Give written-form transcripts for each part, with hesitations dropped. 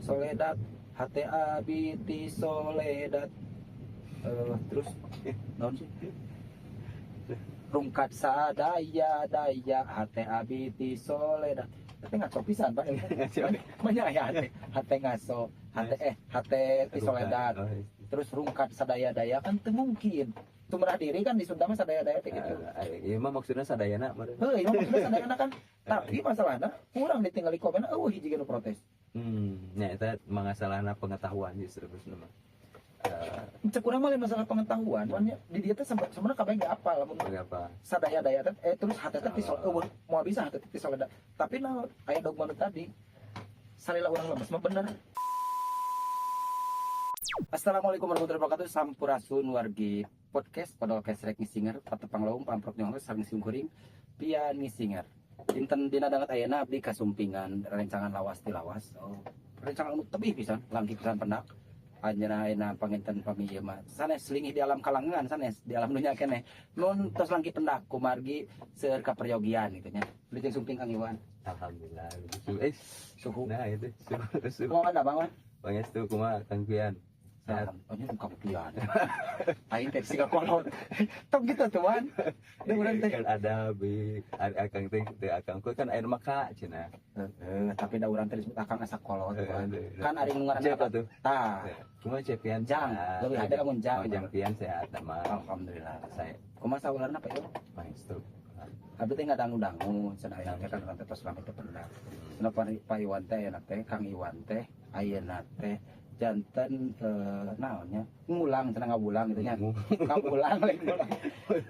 Soledad hate abi ti Soledad. Terus naon sih? Rungkad sadaya daya hate abi ti Soledad. Tapi ngaco pisan, Pak. Banyak ya hate, hate ngaso, hate hate ti Soledad. Oh, Terus rungkad sadaya daya kan teu mungkin. Tumrah diri kan di Sunda mah sadaya daya teh gitu. Iya mah maksudnya sadayana meureun. Heuh, ieu mah maksudnya sadayana kan. Tapi masalahna kurang ditinggali komen euweuh hiji ge nu protes. Nya eta masalahna pengetahuan justru maksudna mah. Cek urang mah lain masalah pengetahuan, wan nya di dieu teh sebenarnya kabeh ge apal lamun Berapa? Sadaya daya teh terus hate teh ti euweuh moal bisa hate ti Soledad. Tapi nah aya dogma nu tadi. Salila urang lemes mah bener. Assalamualaikum warahmatullahi wabarakatuh. Sampurasun wargi podcast Podol Kesrek Ngisinger, patepang laung pamprok nyong sareng simkuring pian ngisinger. Dinten dina danget ayeuna abdi kasumpingan rencangan lawas ti lawas. Oh, rencangan anu tebih pisan, langki pisan pendak. Anjeunna ayeuna panginten pami ieu mah sanes linggih di alam kalanggengan, sanes di alam dunya keneh. Nun tos langki pendak kumargi seueur kaperyogian gitu nya. Wilujeng sumping, Kang Iwan. Alhamdulillah. Suhu. Nah itu suhu suhu. Kumaha da, Bang Wan? Pangestu, kumaha Kang Pian? Sehat. Oh, ini buka pian. Aing teh siga kolot. Tong gitu tuh, Wan. Da urang teh. Kan ada bi ada akang teh teh akang ku kan air maka cenah. Heeh, tapi da urang teh disebut akang asa kolot. Wan. Aduh. Kan ari nu ngaranna Siapa tuh? Tah, Kumaha Cepian? Jang, leuwih hade lamun jang. Oh, Jang Pian sehat mah. Alhamdulillah. Saya Kumaha saularna, Pak Iwan? Pangestu. Abdi teh ngadangu-dangu cenah aya teh kan urang teh tos lami teh pendak. Cenah Pak Iwan teh ayeuna teh Kang Iwan teh ayeuna teh janten naonnya ngulang cenah, ngawulang gitu nya. Ngawulang lain ngulang.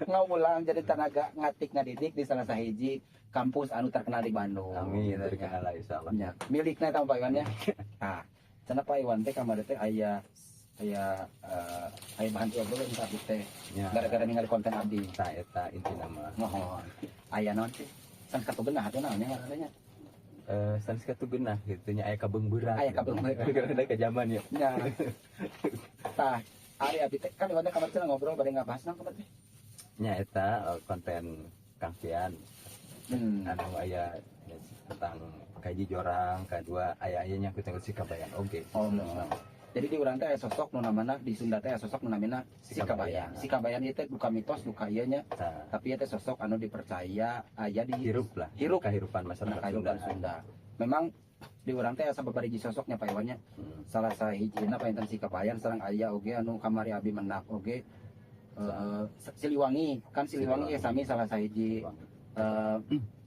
Ngawulang jadi tenaga ngatik ngadidik di salah sahiji kampus anu terkenal di Bandung. Amin, gitu nya. Terkenal lah insyaallah. Nya, milikna eta Pak Iwan nya. Tah, cenah Pak Iwan teh kamari teh aya aya aya bahan obrolan ka abdi teh Nya. gara-gara ningali konten abdi. Tah eta intina mah. Mohon. Aya naon sih? San katugenah atuh naon nya ngaranna? Sanes katugenah gitu nya, aya kabeungbeureuh. Aya kabeungbeureuh. Karena ke zaman ya. Nya. Tah, ari abdi teh kan Iwan teh kamari cenah ngobrol bade ngabahas naon kamari teh? Nya eta konten Kang Pian anu aya ya, tentang kaji jorang, kadua aya aya nyangkut nyangkut si kabayan oge. Oh, no. Jadi di urang teh aya sosok nu namana, di Sunda teh aya sosok nu namina si Si Kabayan. Kabayan. Si Kabayan ieu teh duka mitos, duka ieu nya, Tah, tapi ieu teh sosok anu dipercaya aya di hirup lah, Hirup. Kehidupan masyarakat Nah, kehidupan Sunda. Sunda. Memang di urang teh asa babariji sosoknya, Pak Iwannya. Salah sahijina panginten si Kabayan, sareng aya oge anu kamari abi mendak oge Siliwangi kan. Siliwangi ya sami salah sahiji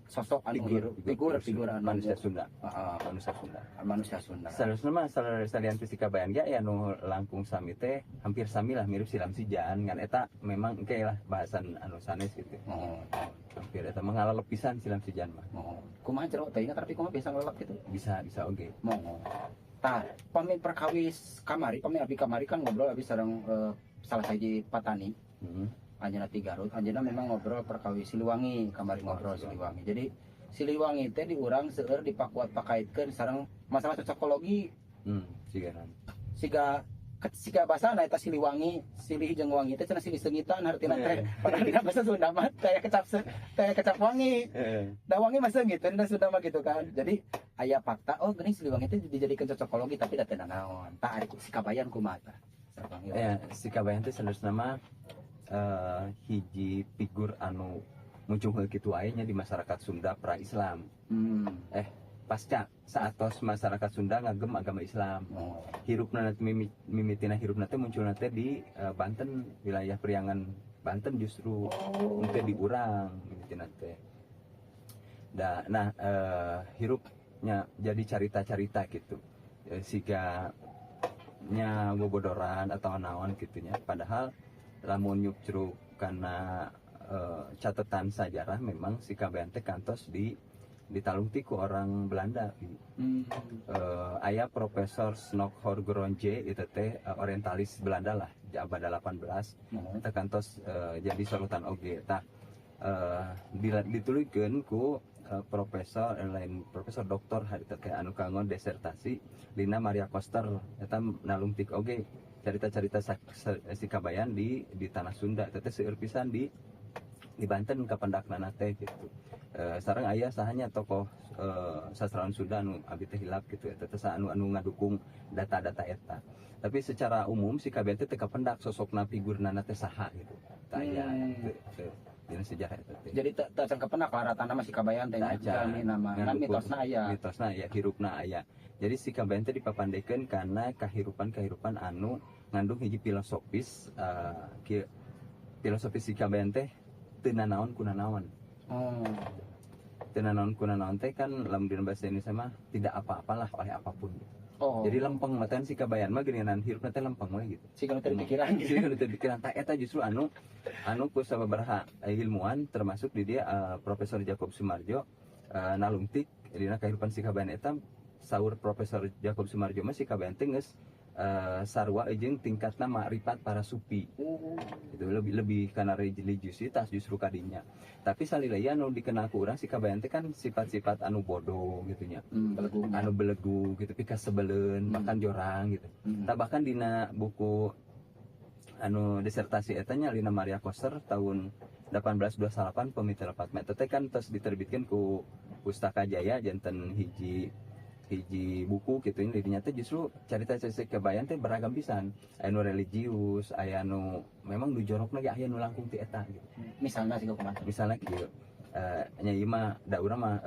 sosok anu Figur, hirup, figur figur anu manusia Sunda, heeh, manusia Sunda. Manusia Sunda. Seharusnya mah salian ti si Kabayan ge aya nu langkung sami teh, hampir sami lah, mirip silam sijan ngan eta memang engke lah bahasan anu sanes gitu. Oh, Hampir eta mah ngalalep pisan silam sijan mah. Oh. Kumaha jero teh tapi kumaha bisa ngelelep gitu? Bisa bisa oge. Mau. Tah, pami perkawis kamari, pami abi kamari kan ngobrol abi sareng salah sahiji patani anjeunna ti Garut. Anjeunna memang ngobrol perkawis Siliwangi, kamari ngobrol Siliwangi. Jadi Siliwangi teh di urang seueur dipakuat pakaitkeun sareng masalah cocokologi. Sigaran. Siga siga basana eta Siliwangi, silih jeung wangi teh cenah silih seungitan hartina teh. Padahal dina bahasa Sunda mah teh kecap teh kecap wangi. Da wangi mah seungit dina Sunda mah gitu kan. Jadi aya fakta oh geuning Siliwangi teh dijadikan cocokologi tapi da teu nanaon. Tah, ari si Kabayan kumaha tah? Sareng. Ya, si Kabayan teh sebenarnya mah hiji figur anu muncul kitu wae nya di masyarakat Sunda pra-Islam. Pasca saatos masyarakat Sunda ngagem agama Islam. Oh. Hirupna nanti mimitina hirupna teh munculna teh di Banten, wilayah Priangan Banten justru. Oh. Teh di urang mimitina teh. Da, nah hirupnya jadi carita-carita gitu. Siga nya bobodoran atau naon gitu nya. Padahal lamun nyukcruk karena catatan sejarah memang si Kabayan teh kantos di ditalungtik ku orang Belanda. Aya Profesor Snouck Hurgronje itu teh orientalis Belanda lah di abad 18. Oh. Eta kantos jadi sorotan oge. Tah dituluykeun ku profesor lain profesor doktor harita teh anu kanggo desertasi Lina Maria Koster, eta nalungtik oge carita-carita si Kabayan di tanah Sunda. Eta teh seueur pisan di Banten kapendakna teh gitu. Sareng aya sahanya tokoh sastrawan Sunda anu abi teh hilap gitu, eta teh anu anu ngadukung data-data eta. Tapi secara umum si Kabayan teh teu kapendak sosokna, figurna teh saha gitu. Teu aya teu teu dina sejarah eta teh. Jadi teu acan kapendak laratanna mah si Kabayan teh nya. Teu acan. Kami nama kan mitosna aya. Mitosna aya, hirupna aya. Jadi si Kabayan teh dipapandekeun karena kahirupan-kahirupan anu ngandung hiji filosofis, kieu filosofis si Kabayan teh teu nanaon ku nanaon. Teu nanaon ku nanaon teh kan lamun dina bahasa Indonesia mah tidak apa-apalah oleh apapun gitu. Jadi lempeng matan si Kabayan mah geuningan hirupna teh lempeng we gitu. Si kalau teu pikiran gitu. Jadi teu pikiran tah eta justru anu anu ku sababaraha ilmuwan, termasuk di dia Profesor Jakob Sumarjo, nalungtik dina kehidupan si Kabayan eta. Saur Profesor Jakob Sumarjo mah si Kabayan teh geus sarua jeung tingkatna makrifat para sufi. Itu lebih lebih karena religiusitas justru kadinya. Tapi salilaya anu dikenal ku urang si Kabayan teh kan sifat-sifat anu bodoh gitu nya. Belegu. Anu belegu gitu, pikasebeleun, bahkan jorang gitu. Tah, bahkan dina buku anu disertasi eta nya Lina Maria Koster tahun 1828 pami teu lepat mah. Eta teh kan tos diterbitkeun ku Pustaka Jaya janten hiji hiji buku gitu. Ini dinya teh justru carita-carita Kabayan teh beragam pisan, aya nu religius, aya nu memang nu jorokna ge aya nu langkung ti eta gitu. Misalnya sih kumaha? Misalnya kieu, nya ieu mah da urang mah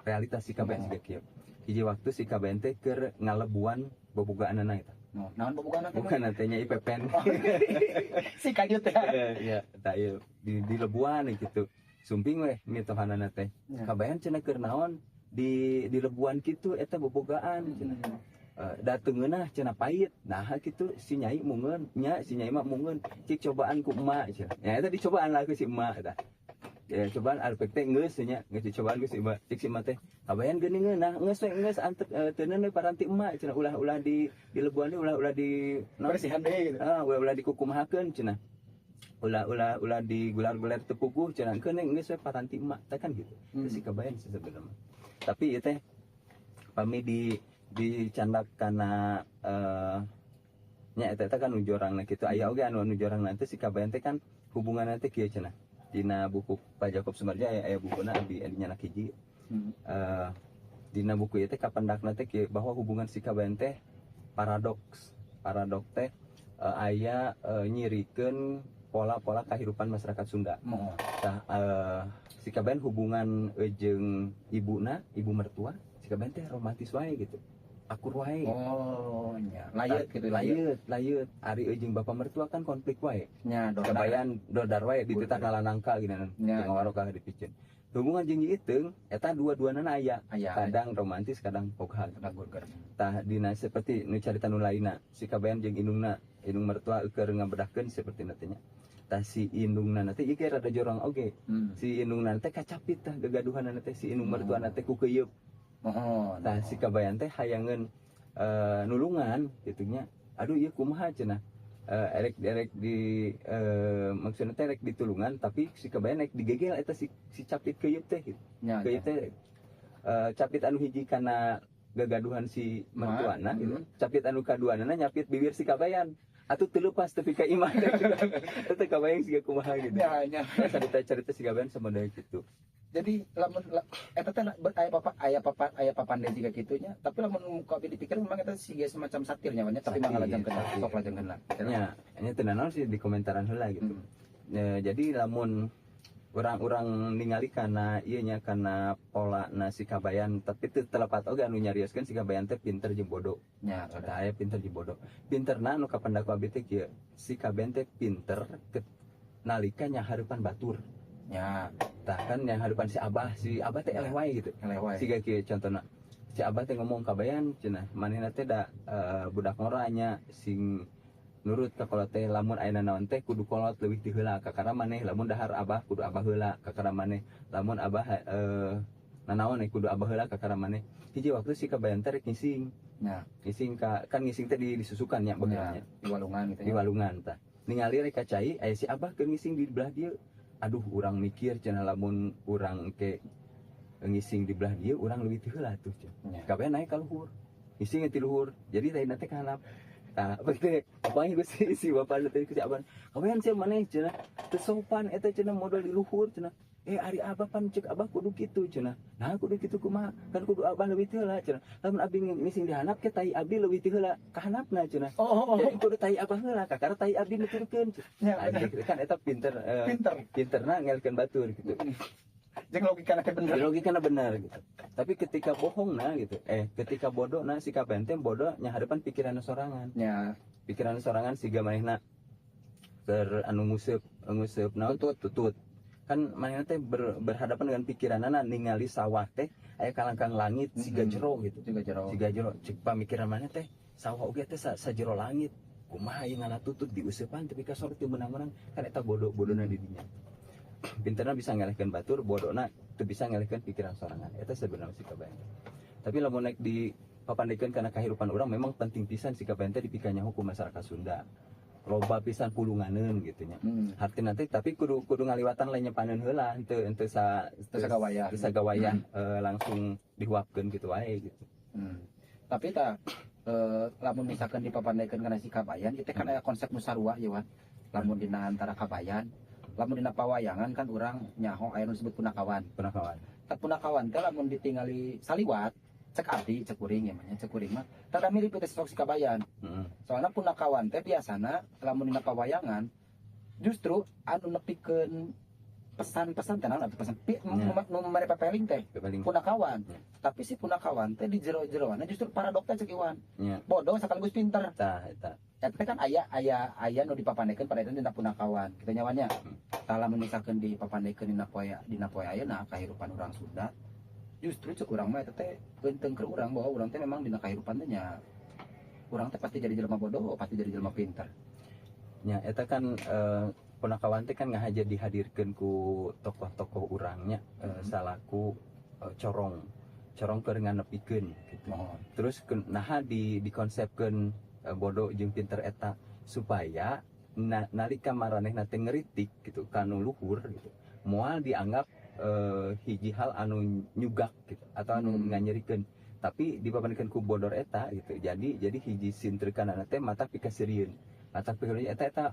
realitas si Kabayan siga kieu. Hiji waktu si Kabayan teh keur ngalebuan bobogaanana eta. No, naon bobogaan teh? Bukan teh nya pepen. Si kajut teh. Iya, tah ieu di lebuan gitu. Sumping weh mitohanana teh. Kabayan cenah keur naon di lebuan kitu eta bobogaan cenah. Da teu ngeunah cenah, pahit. Nah kitu si nyai mungeun nya, si nyai mah mungeun, cik cobaan ku emak cenah. Ya eta dicobaan lah ku si emak eta. Ya cobaan arpek teh geus nya, geus dicobaan ku si emak. Cik si emak teh, "Kabayan geuning ngeunah, geus we geus antep teu we paranti emak," cenah, ulah-ulah di lebuan deui, ulah-ulah di naon? Bersihan deui gitu. Ah, ulah-ulah dikukumahakeun cenah. Ulah-ulah ulah digular-gular teu puguh cenah. Keun geus we paranti emak teh kan gitu. Itu si Kabayan sih sebenarnya. Tapi ieu teh pami dicandak kana nya eta eta kan nu jorangna kitu. Aya oge anu anu jorangna teh si Kabayan teh kan hubunganna teh kieu cenah. Dina buku Pak Jakob Sumarjo aya aya bukuna abdi adi nyanak hiji. Dina buku ieu teh kapendakna teh kieu, bahwa hubungan si Kabayan teh paradoks. Paradok teh aya nyirikeun pola-pola kehidupan masyarakat Sunda. Mohon. Tah, si Kabayan hubungan jeung ibuna, ibu mertua, si Kabayan teh romantis wae gitu. Akur wae. Oh, nya. Layet gitu, layet. Layet, layet. Ari jeung bapak mertua kan konflik wae. Nya, dodar. Kabayan dodar wae dititah ngalanangka gini jeung ngawaroka dipicen. Hubungan jeung Nyi Iteung eta dua-duanana aya. Aya. Kadang romantis, kadang pogha. Kadang burger. Tah dina seperti nu carita nu lainna, si Kabayan jeung indungna, indung mertua keur ngabedahkeun seperti teh nya. Tah si indungna teh ieu ge rada jorong oge. Si indungna teh kacapit tah gagaduhanna teh si indung mertuana teh ku keuyeup. Mohon. Tah si Kabayan teh hayangeun nulungan kitu nya. Aduh, ieu kumaha cenah. Erek erek di maksudna teh erek ditulungan, tapi si Kabayan rek digegel eta si capit keuyeup teh gitu. Nya. Keuyeup teh capit anu hiji kana gagaduhan si mertuana gitu. Capit anu kaduanana nyapit bibir si Kabayan. Atuh teu leupas tepi ka imah teh. Eta kabayang siga kumaha gitu. Nya. Carita-carita si Kabayan samodel gitu. Jadi lamun eta teh aya papa aya papa aya papande juga kitunya, tapi lamun ku abi dipikir memang eta siga semacam satirnya nya, tapi mah Satir, ngalajengkeun satir. sok lajengkeun lah. Nya, nya teu nanaon sih di komentaran heula gitu. Ya, jadi lamun orang-orang ningali kana ieu nya, kana pola na si Kabayan, tapi teu telepat oge anu nyarioskeun si Kabayan teh pinter jeung bodoh. Nya, Tah aya pinter jeung bodoh. Pinterna anu kapendak ku abi teh kieu, si Kabayan teh pinter nalika nyahareupan batur. Tah kan nyahareupan si abah teh eleh wae gitu. Eleh wae. Siga kieu contohna. Si abah teh ngomong Kabayan cenah, manehna teh da budak ngora nya, sing nurut ka kolot teh, lamun aya naon teh kudu kolot leuwih ti heula kakara maneh, lamun dahar abah kudu abah heula kakara maneh, lamun abah nanaon kudu abah heula kakara maneh. Hiji waktu si Kabayan teh rek ngising. Ngising ka, kan ngising teh disusukan nya bageulanya. Di walungan gitu Di ya. walungan tah. Ningali rek ka cai aya si abah keur ngising di belah dieu. Aduh, urang mikir cenah, lamun urang ke ngising di belah dieu urang leuwih ti heula tuh cenah. Kabayan naik ka luhur. Ngising ti luhur. Jadi tadi teh ka handap. Tah, apa teh? Apa si bapak teh ku si abah. Kabayan sia maneh cenah. Teu sopan eta cenah modal di luhur cenah. Ari abah pan cek abah kudu kitu cenah. Nah kudu kitu kumaha? Kan kudu abah leuwih teu heula cenah. Lamun abdi ngising di handap ke tai abdi leuwih teu heula ka handapna cenah. Oh. Jadi kudu tai abah heula kakara tai abdi nuturkeun. Ya, Anjir, kan eta pinter pinter. Pinterna ngelkeun batur gitu. Jeung logikana teh bener. Logikana bener gitu. Tapi ketika bohong nah gitu. Ketika bodoh nah si kaben teh bodoh nya hadapan pikiran sorangan. Ya, Pikiran sorangan siga manehna keur anu nguseup nguseup naon Tutut. Tutut. Kan manehna teh berhadapan dengan pikiranana ningali sawah teh aya kalangkang langit siga jero gitu. Juga jero. Siga jero cek pamikiran manehna teh sawah oge teh sajero langit. Kumaha ieu ngala tutut diuseupan tapi ka sore teu meunang-meunang kan eta bodoh-bodona di dinya. Pinterna bisa ngelehkeun batur, bodona teu bisa ngelehkeun pikiran sorangan. Eta sebenarnya si kabayan. Tapi lamun naik di papandekeun kana kahirupan urang memang penting pisan si kabayan teh dipikanyaho ku masyarakat Sunda. Loba pisan pulunganeun gitu nya. Hartina teh tapi kudu kudu ngaliwatan lain nyepaneun heula henteu henteu sa Teu sagawayah. Teu sagawayah, langsung dihuapkeun gitu wae gitu. Tapi tah lamun misalkan dipapandekeun kana si kabayan itu kan aya konsep nu sarua ieu Wan. Lamun dina antara kabayan, lamun dina pawayangan kan urang nyaho aya nu disebut punakawan. Punakawan. Tah punakawan teh lamun ditingali saliwat cek abdi cek kuring ya mah cek kuring mah rada mirip teh sosok si kabayan. Soalnya punakawan teh biasana lamun dina pawayangan justru anu nepikeun pesan-pesan teh naon atuh pesan nu mere pepeling teh Pepeling. punakawan. Ya. Tapi si punakawan teh di jero-jeroanna justru paradok teh cek Iwan. Ya. Bodoh sekaligus pinter. Tah eta. Eta teh kan aya aya aya nu dipapandekeun pada itu dina punakawan kitu nya Wan nya. Tah lamun misalkeun dipapandekeun dina poe ayeuna kahirupan urang Sunda justru cek urang mah eta teh geunteng keur urang bahwa urang teh memang dina kahirupan teh nya urang teh pasti jadi jelema bodoh, pasti jadi jelema pinter. Nya eta kan punakawan teh kan ngahaja dihadirkeun ku tokoh-tokoh urangnya salaku corong corong keur nganepikeun gitu. Mohon. Terus naha dikonsepkeun bodoh jeung pinter eta supaya nalika maranehna teh ngeritik gitu kanu luhur gitu moal dianggap hiji hal anu nyugak gitu atau anu nganyerikeun tapi dipapankeun ku bodor eta gitu jadi hiji sintrekanana teh mata pikaseurieun mata pikaseurieun eta eta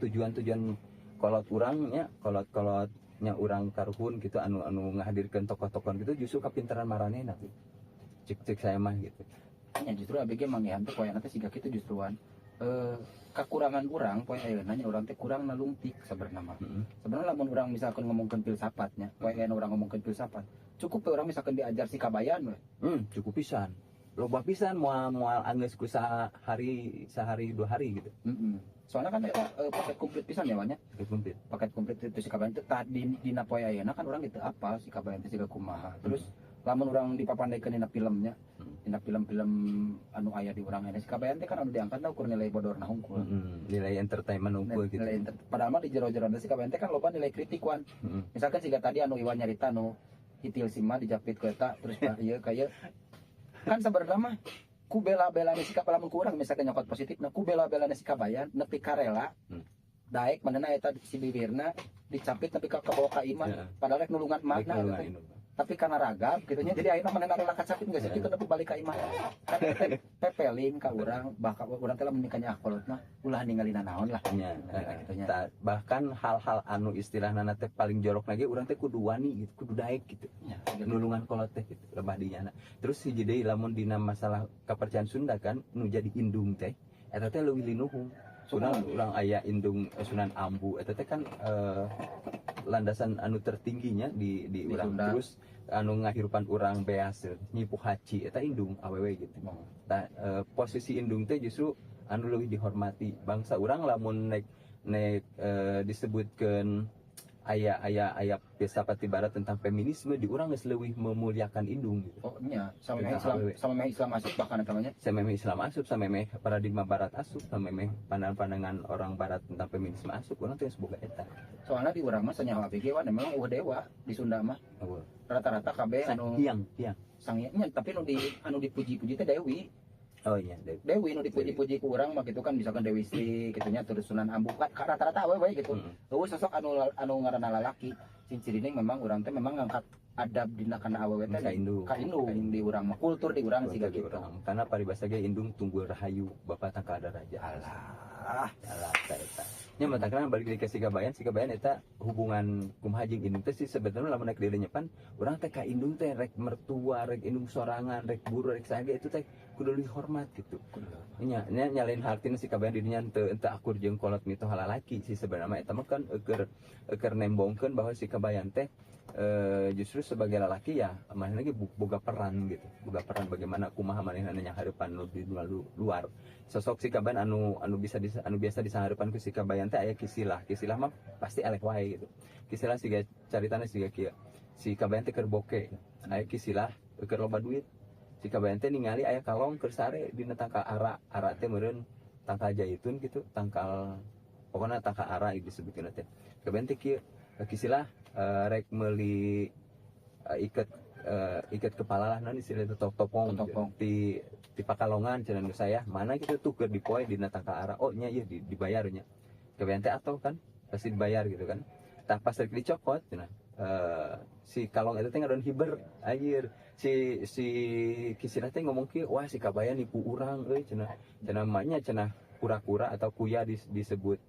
tujuan-tujuan kolot urangnya kolot-kolotnya urang karuhun gitu anu anu ngahadirkeun tokoh-tokoh gitu justru kapinteran maranehna gitu. Cek cek saya mah gitu. Ya justru ABG manggihan teh poe teh siga kitu justruan. Kekurangan urang poe ayeuna nya urang teh kurang nalungtik sebenarnya mah. Sebenarnya lamun urang misalkan ngomongkeun filsafatnya, poe ayeuna urang ngomongkeun filsafat, cukup we urang misalkan diajar si kabayan we. Cukup pisan. Loba pisan moal moal anggeus ku sahari sehari dua hari gitu. Soalnya kan eta paket komplit pisan ya Wan nya. Paket komplit. Paket komplit itu si kabayan teh tah di dina poe ayeuna kan urang gitu apa si kabayan teh siga kumaha. Terus lamun urang dipapandekeun dina filmnya, dina film-film anu aya di urang ayeuna si kabayan teh kan anu diangkat ukur nilai bodorna hungkul. Nilai entertainment hungkul gitu. Nilai padahal mah di jero-jero si kabayan teh kan loba nilai kritik Wan. Misalkan siga tadi anu Iwan nyarita nu itil sima dijapit ku eta terus pak ieu ka ieu. Kan sebenarnya mah ku bela-belane si kabayan lamun ku urang misalkan nyokot positif nah ku bela-belane si kabayan nepi karela daek manehna eta si bibirna dicapit nepi ka kabawa ka imah padahal rek nulungan Rek emakna nulungan eta teh. indung. Tapi karena ragam gitu nya jadi akhirnya manehna rela kacapit geus kitu nepi balik ka imah kan teh pepeling ka urang bahkan urang teh lamun nikahnya akolot mah ulah ningali nanaon lah. Nya, Nah, gitu nya. Bahkan hal-hal anu istilahna teh paling jorok lagi urang teh kudu wani gitu, kudu daek gitu. Nya, gitu. Nulungan kolot teh gitu, lebah dinyana. Terus hiji deui lamun dina masalah kepercayaan Sunda kan nu jadi indung teh eta teh leuwih linuhung. Urang urang aya indung Sunan Ambu eta teh kan landasan anu tertingginya di Di urang. Sunda. Terus anu ngahirupan urang beas nyipu haci eta indung awewe gitu. Nah, posisi indung teh justru anu leuwih dihormati bangsa urang lamun nek nek disebutkeun aya aya aya filsafat di barat tentang feminisme di urang geus leuwih memuliakan indung gitu. Oh nya, sama meh Tentang Islam, awewe. sama meh Islam asup bahkan eta mah nya. Samemeh Islam asup, samemeh paradigma barat asup, samemeh pandangan-pandangan orang barat tentang feminisme asup, urang teh geus boga eta. Soalnya di urang mah sanyawa ABG wan memang eueuh dewa di Sunda mah. Eueuh. Rata-rata kabeh anu Hiang, hiang. sang nya tapi nu di anu dipuji-puji teh Dewi. Oh iya, Dewi. Dewi nu dipuji-puji ku urang mah gitu kan misalkan Dewi Sri gitu nya terus Sunan Ambu kan rata-rata awewe gitu. Eueuh sosok anu anu ngaranna lalaki. Ciri-cirine memang urang teh memang ngangkat Adab dina kana awewe teh Ka indung. Ka indung di urang mah, kultur di urang siga Kultur di gitu. urang. Karena paribasa ge indung tunggul rahayu, bapak tangkal daraja. Alah. Alah, eta eta. Nya matakna balik deui ka si Kabayan, si Kabayan eta hubungan kumaha jeung indung teh sih sebenarnya lamun rek dilenyepan urang teh ka indung teh rek mertua, rek indung sorangan, rek guru, rek saha ge itu teh kudu leuwih hormat gitu. Nya nya nyalain hartina si Kabayan dirinya teu akur jeung kolot mitoha lalaki sih sebenarnya mah, eta mah kan eueur eueur nembongkeun bahwa si Kabayan teh justru sebagai lalaki ya manehna ge boga peran gitu, boga peran bagaimana kumaha manehna nyanghareupan nu di luar. Sosok si Kabayan anu anu bisa anu biasa disahareupan ku si Kabayan teh aya Kisilah. Kisilah mah pasti elek wae gitu. Kisilah siga caritana siga kieu, si Kabayan teh keur boke, aya Kisilah keur loba duit. Si Kabayan teh ningali aya kalong keur sare dina tangkal ara. Ara teh meureun tangkal jaitun gitu, tangkal, pokoknya tangkal ara disebutkeun teh. Kabayan teh kieu, Kisilah rek meuli iket iket kepala lah, non istilah itu topong. Topong. Di di pakalongan cenah nu saya mana gitu tuh keur dipoe dina tangkal ara. Oh nya ieu dibayar nya. Kabayan teh atau kan pasti dibayar gitu kan. Tah pas rek dicokot cenah si kalong itu teh ngadon hiber anjir. Si si Kisilah teh ngomong kieu, "Wah, si Kabayan nipu urang euy," cenah. Cenah emaknya cenah kura-kura atau kuya disebut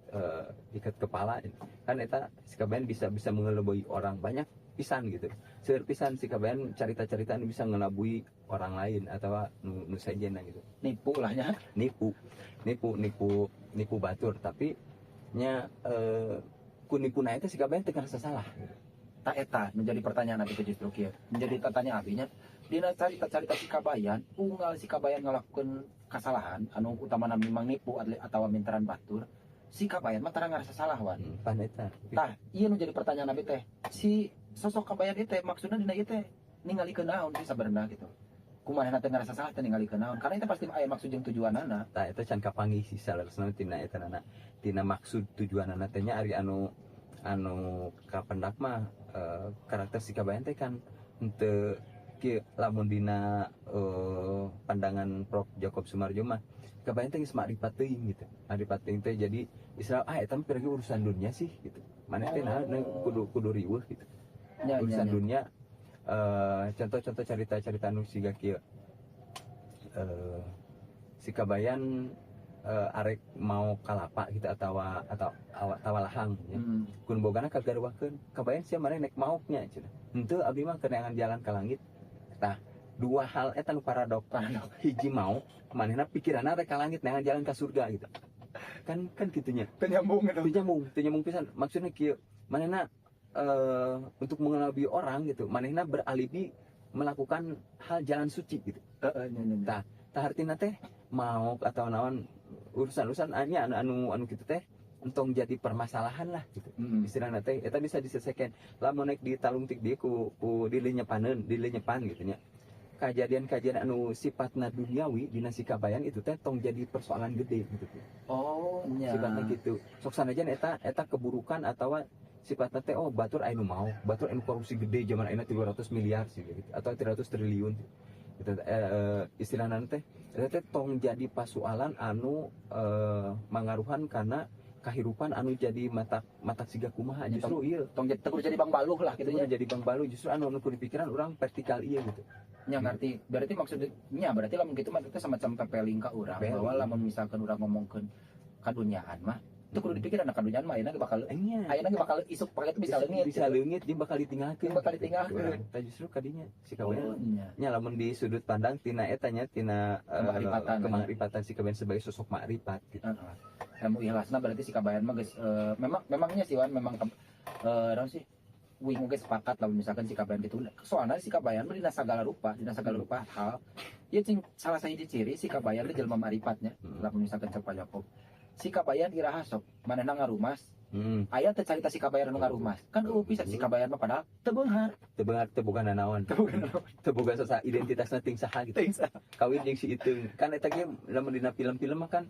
ikat kepala kan. Eta si Kabayan bisa bisa mengelabui orang banyak pisan gitu. Seueur pisan si Kabayan carita-carita anu bisa ngelabui orang lain atau nu, nu sejenna gitu. Nipu lah nya. Nipu nipu nipu nipu batur, tapi nya ku nipu eta si Kabayan teu ngerasa salah. Tah eta menjadi pertanyaan abi teh justru kieu. Menjadi pertanyaan abinya dina carita-carita si Kabayan, unggal si Kabayan ngalakukeun kesalahan anu utamana memang nipu atau mintaran batur, si Kabayan mah tara ngarasa salah, Wan. Pan eta. Tah, ieu nu jadi pertanyaan abi teh. Si sosok Kabayan ieu teh maksudna dina ieu teh ningalikeun naon sih sabenerna gitu. Kumaha teh ngarasa salah teh ningalikeun naon? Karena itu pasti aya maksud jeung tujuanana. Tah eta can kapanggih sih saleresna tina eta nana, tina maksud tujuanana teh nya. Ari anu anu kapendak mah karakter si Kabayan teh kan henteu kieu, lamun dina pandangan Prof Jakob Sumarjo mah Kabayan teh geus makrifat teuing gitu. Makrifat teuing teh jadi istilah ah eta mah piragi urusan dunia sih gitu, maneh teh nah, kudu kudu riweuh gitu. Urusan dunia. Contoh-contoh cerita-cerita anu siga kieu, si Kabayan arek mau kalapa gitu atau atau lahang ya. Kun bogana kagarwakeun, "Kabayan, sia maneh nek maoknya?" cenah. "Henteu, abdi mah keur neangan jalan ka langit." Tah, dua hal eta nu paradok. Paradok. Hiji mau manehna pikiranna rek ka langit, neangan jalan ka surga gitu kan, kan kitunya. Teu nyambung gitu. Teu nyambung, teu nyambung pisan. Maksudnya kieu, manehna untuk mengelabui orang gitu, manehna beralibi melakukan hal jalan suci gitu. Heeh, nya nya nya. Tah, tah hartina teh mau atau naon urusan-urusan anya anu anu anu kitu teh entong jadi permasalahan lah gitu. Istilahna teh eta bisa diselesaikan lamun naik ditalungtik dia ku ku dilenyepaneun, dilenyepan gitu nya. Kejadian-kejadian anu sifatna duniawi dina si Kabayan itu teh tong jadi persoalan gede gitu. Oh, nya. Sifatnya gitu, sok sanajan eta eta keburukan atau sifatnya teh oh batur anu mau batur anu korupsi gede zaman ayeuna 300 miliar sih gitu atau 300 triliun gitu, istilahna teh eta teh tong jadi pasualan anu mangaruhan karena kahirupan anu jadi mata mata siga kumaha Ya, justru iya. Tong jadi teu kudu jadi bang baluh lah gitu gitu nya. Jadi bang balu, justru anu anu kudu pikiran urang vertikal iya gitu. Nya ngerti. Berarti maksudnya berarti lamun gitu mah teh semacam pepeling ka urang Pepeling. bahwa lamun misalkan urang ngomongkeun kadunyaan mah itu kudu dipikir anak kadunyaan mah ayeuna ge bakal nya ayeuna ge bakal isuk pakai itu bisa leungit. Bisa leungit jeung bakal ditinggalkeun. Bakal ditinggalkeun. Tah, justru kadinya si Kabayan Oh, nya. nya lamun di sudut pandang tina eta nya tina Kemakrifatan. Kemakrifatan si Kabayan sebagai sosok makrifat gitu. Heeh. Ilmu ikhlasna berarti si Kabayan mah geus memang memangnya sih, Wan, memang naon sih, wing oge sepakat lah misalkan si Kabayan gitu, soalnya si Kabayan mah dina segala rupa hal ya cing salah sahiji ciri si Kabayan teh jelema marifatnya. Lamun misalkan cek Pak Jakob, si Kabayan iraha sok manehna ngarumas? Aya teh carita si Kabayan anu ngarumas kan euweuh pisan. Si Kabayan mah padahal teu beunghar. Teu beunghar, teu boga nanaon. Teu boga nanaon. Teu boga sasa identitasna ting saha gitu. Teuing saha. Kawin jeung si Iteung kan eta ge lamun dina film-film mah kan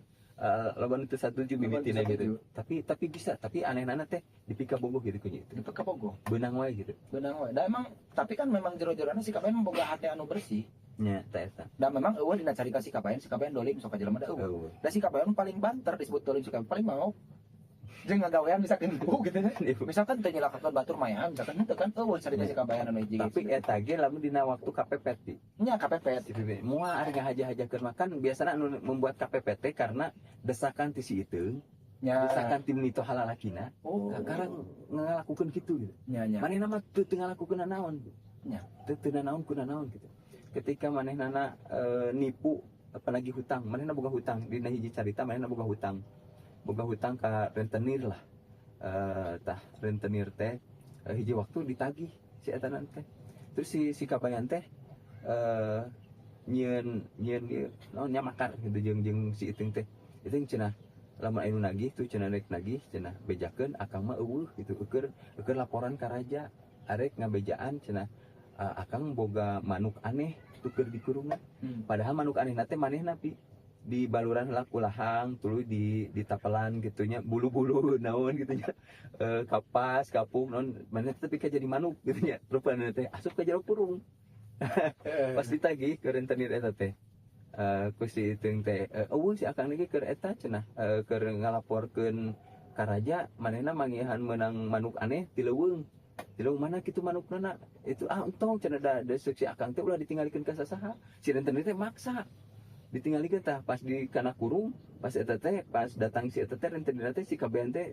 lamun teu satuju mimitina gitu, tapi bisa, tapi anehna teh dipikabogoh gitu kunya itu. Dipikabogoh. Beunang wae gitu. Beunang wae da emang, tapi kan memang jero-jerona si Kabayan boga hati anu bersih. Nya ta eta. Da memang euweuh dina carita si Kabayan, si Kabayan dolim sok ka jelema da euweuh. Euweuh. Da si Kabayan paling banter disebut dolim, si Kabayan paling mau. Jeung ngagawean bisa nipu gitu nya. Misalkan teu nyilakakeun batur maehan, misalkan henteu kan euweuh carita si Kabayan anu hiji. Tapi eta ge lamun dina waktu KPPT. Nya KPPT. Si Bibi, moal ari ngahaja-hajakeun makan biasana anu membuat KPPT karena desakan ti si iteung, desakan ti mitoha lalakina. Kakarang ngalakukeun kitu gitu. Nya nya. Manehna mah teu teu ngalakukeun naon. Nya. Teu teu nanaon ku nanaon gitu. Ketika manehna nipu apalagi hutang, manehna boga hutang dina hiji carita, manehna boga hutang. Boga hutang ka rentenir lah. Tah rentenir teh hiji waktu ditagih si eta teh. Terus si si Kabayan teh nyieun nyieun ieu naon nya, makar gitu jeung jeung si Iteung teh. Iteung cenah lamun anu nagih tuh cenah, rek nagih cenah, bejakeun akang mah euweuh gitu, eueur eueur laporan ka raja, arek ngabejaan cenah, akang boga manuk aneh tuh keur dikurungan. Padahal manuk aneh teh manehna pi di baluran heula ku lahang, tuluy di tapelan gitu nya, bulu-bulu naon gitu nya, kapas kapung naon, manehna teh tapi jadi manuk gitu nya, rupana teh asup ka jero kurung. Pas ditagih ke rentenir eta teh ku si Iteung teh, euweuh si akang lagi keur eta cenah, keur ngalaporkeun ka raja manehna manggihan meunang manuk aneh ti leuweung. Ti leuweung mana kitu manukna itu, ah entong cenah, da si akang teh ulah ditinggalikeun ka sasaha. Si rentenir teh maksa ditinggalikeun. Tah pas di kana kurung, pas eta teh, pas datang si eta teh rentenir teh, si Kabayan teh,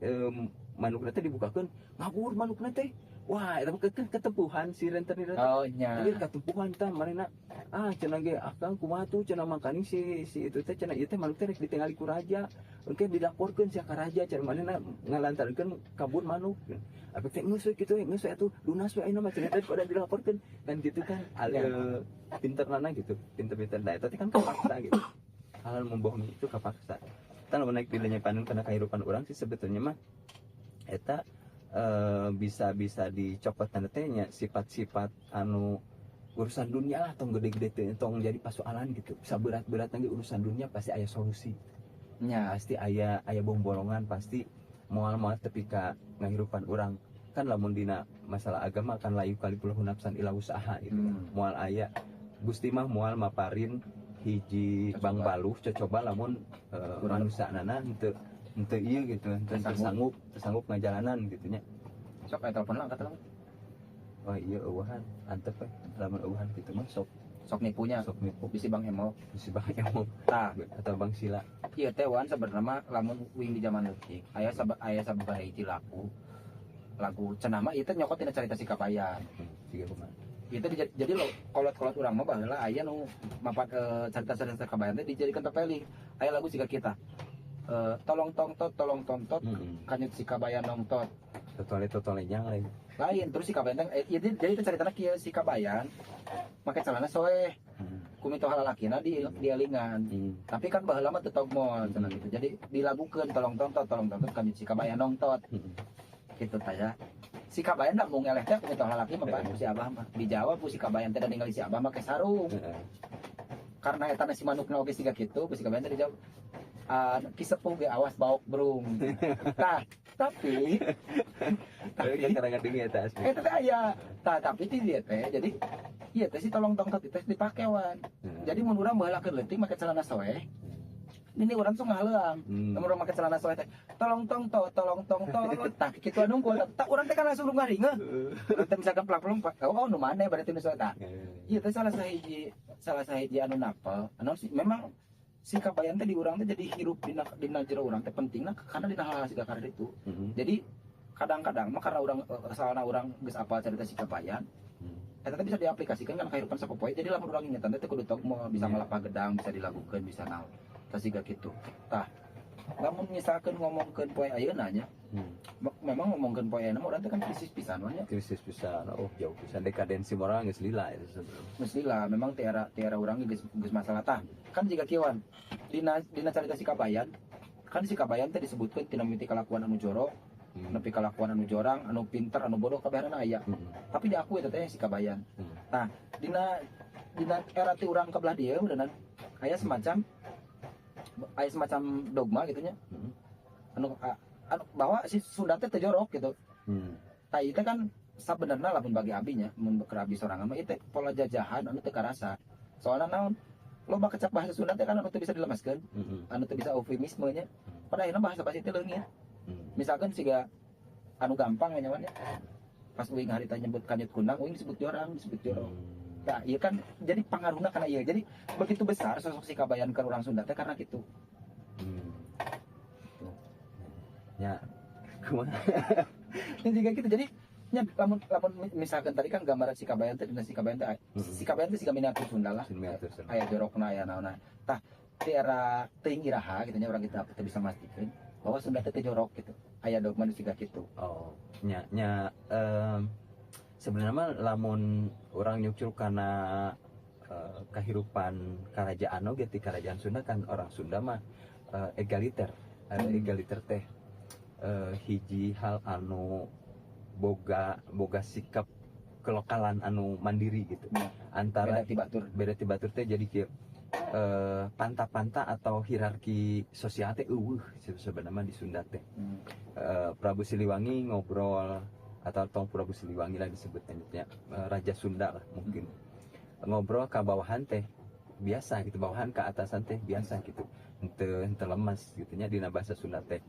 manukna teh dibukakeun, ngabur manukna teh. Wah, eta mah ketempuhan si rentenir teh. Oh nya. Anjir, katempuhan tah manehna. Ah cenah ge akang kumaha tuh cenah, mangkaning si si itu teh cenah, ieu teh manuk teh rek ditinggali ku raja. Engke dilaporkeun sia ka raja cenah, manehna ngalantarkeun kabur manuk. Apa teh geus we kitu we, geus we atuh lunas we ayeuna mah cenah, daripada dilaporkeun kan gitu kan. Pinternana gitu, pinter-pinter. Nah, eta teh kan kepaksa gitu. Hal membohongi itu kepaksa. Kita lamun naik dilenyepan karena kehidupan orang sih sebetulnya mah eta bisa bisa dicopot tanda teh nya, sifat-sifat anu urusan dunia lah, tong gede-gede teh tong jadi pasoalan gitu. Bisa berat-berat lagi urusan dunia pasti aya solusi, pasti aya aya bombolongan, pasti moal-moal tepi ka ngahirupan urang kan. Lamun dina masalah agama kan la yukallifullahu nafsan illa wus'aha gitu kan. Moal aya, Gusti mah moal maparin hiji Cocoba. Bang baluh cocoba lamun Kurang. Manusia nana henteu henteu ieu gitu, henteu Teu sanggup. Sanggup, teu sanggup ngajalanan gitu nya. Sok aya telepon lah, angkat telepon. Wah iya, eueuhan antep we lamun eueuhan gitu mah sok. Sok nipunya. Sok nipu. Bisi Bang Emo. Bisi Bang Emo. Tah, atau Bang Sila. Ieu teh Wan, sebenarnya mah lamun uing di zaman leutik aya aya sababaraha hiji lagu lagu cenah mah ieu teh nyokot tina carita si Kabayan. Siga kumaha? Itu jadi lo kolot-kolot urang mah baheula aya nu mapat carita-carita Kabayan teh dijadikan pepeli. Aya lagu siga kita, tolong tongtot tolong tontot, kanyut si Kabayan nongtot. Totole totole nyang lain. Lain, terus si Kabayan teh jadi itu caritana kieu: si Kabayan make celana soeh, ku mitoha lalakina di dielingan, tapi kan baheula mah teu togmol cenah gitu, jadi dilagukeun tolong tontot tolong tontot kanyut si Kabayan nongtot gitu. Tah ya si Kabayan dah mau ngeleh teh ku mitoha lalaki mah, Pak, ku si Abah mah dijawab ku si Kabayan teh, da ningali si Abah make sarung, karena eta si manukna oge siga kitu, ku si Kabayan teh dijawab, ah, ki sepuh ge awas baok berung. Tah, tapi Tapi kan kadang-kadang eta asli. Eta teh aya. Tah, tapi ti dieu teh jadi ieu teh si tolong tongtot itu dipake, Wan. Jadi mun urang baheula keur leutik make celana soeh, ini urang tuh ngahaleuang. Mun urang make celana soeh teh tolong tong tot tolong tong tot, tah kitu anu unggul. Tah urang teh kan langsung ngaringeuh. Urang teh misalkan pelak-pelung, oh, nu maneh berarti nu soeh tah. Ieu teh salah sahiji anu napel. Anu sih memang si Kabayan teh di urang teh jadi hirup dina dina jero urang teh pentingna karena dina hal-hal siga itu. Jadi kadang-kadang mah karena urang soalna urang geus apal cerita si Kabayan, eta teh bisa diaplikasikan kan kehidupan sapopoe. Jadi lamun urang ingetan teh kudu togmol, bisa ngelapah gedang, bisa dilakukan, bisa naon. Tah siga kitu. Tah, lamun misalkan ngomongkeun poe ayeuna nya, memang ngomongkeun poe ayeuna mah urang teh kan krisis pisan nya. Krisis pisan, oh jauh pisan, dekadensi moral geus lila itu sebelum. Geus lila, memang ti era ti era urang geus geus masalah tah. Kan jiga kieu, Wan, dina dina carita si Kabayan, kan si Kabayan teh disebutkeun tina mimiti kalakuan anu jorok, nepi kalakuan anu jorang, anu pinter, anu bodoh, kabehanana aya. Tapi diakui eta teh si Kabayan. Nah, dina dina era ti urang ke belah dieu beuneunan aya semacam dogma gitu nya. Anu, anu bahwa si Sunda teh teu jorok gitu. Tah ieu teh kan sabenerna lamun bagi abi nya, mun keur abi sorangan mah ieu teh pola jajahan anu teu karasa. Soalna naon? Loba kecap bahasa Sunda teh kan anu teu bisa dilemaskeun, anu teu bisa eufemisme nya. Pada akhirnya bahasa basi teh leungit. Misalkan siga anu gampang ya nyawan ya, pas uing harita nyebut kanyut kundang, uing disebut jorang, disebut jorong. Nah, iya kan, jadi pangaruhna karena iya, jadi begitu besar sosok si Kabayan ke orang Sunda teh karena gitu. Tuh. Ya, kumaha? Ini juga gitu, jadi nya lamun lamun misalkan tadi kan gambaran si Kabayan teh dina si Kabayan teh, si Kabayan teh siga miniatur Sunda lah. Miniatur Sunda. Aya jorokna, aya naonna. Tah, di era teuing iraha gitu nya, urang kita teu bisa mastikeun bahwa Sunda teh teu jorok gitu, aya dogma nu siga kitu. Oh, nya nya sebenarnya mah lamun urang nyucul karena kehidupan kerajaan oge ti kerajaan Sunda kan, orang Sunda mah egaliter. Ada egaliter teh hiji hal anu boga boga sikap kelokalan anu mandiri gitu. Antara Beda ti batur. Beda ti batur teh, jadi kieu, panta-panta atau hierarki sosial teh euweuh sebenarnya di Sunda teh. Prabu Siliwangi ngobrol atau tong Prabu Siliwangi lah disebutnya ya, Raja Sunda lah mungkin, ngobrol ke bawahan teh biasa gitu, bawahan ke atasan teh biasa gitu, henteu henteu lemas gitu nya dina bahasa Sunda teh.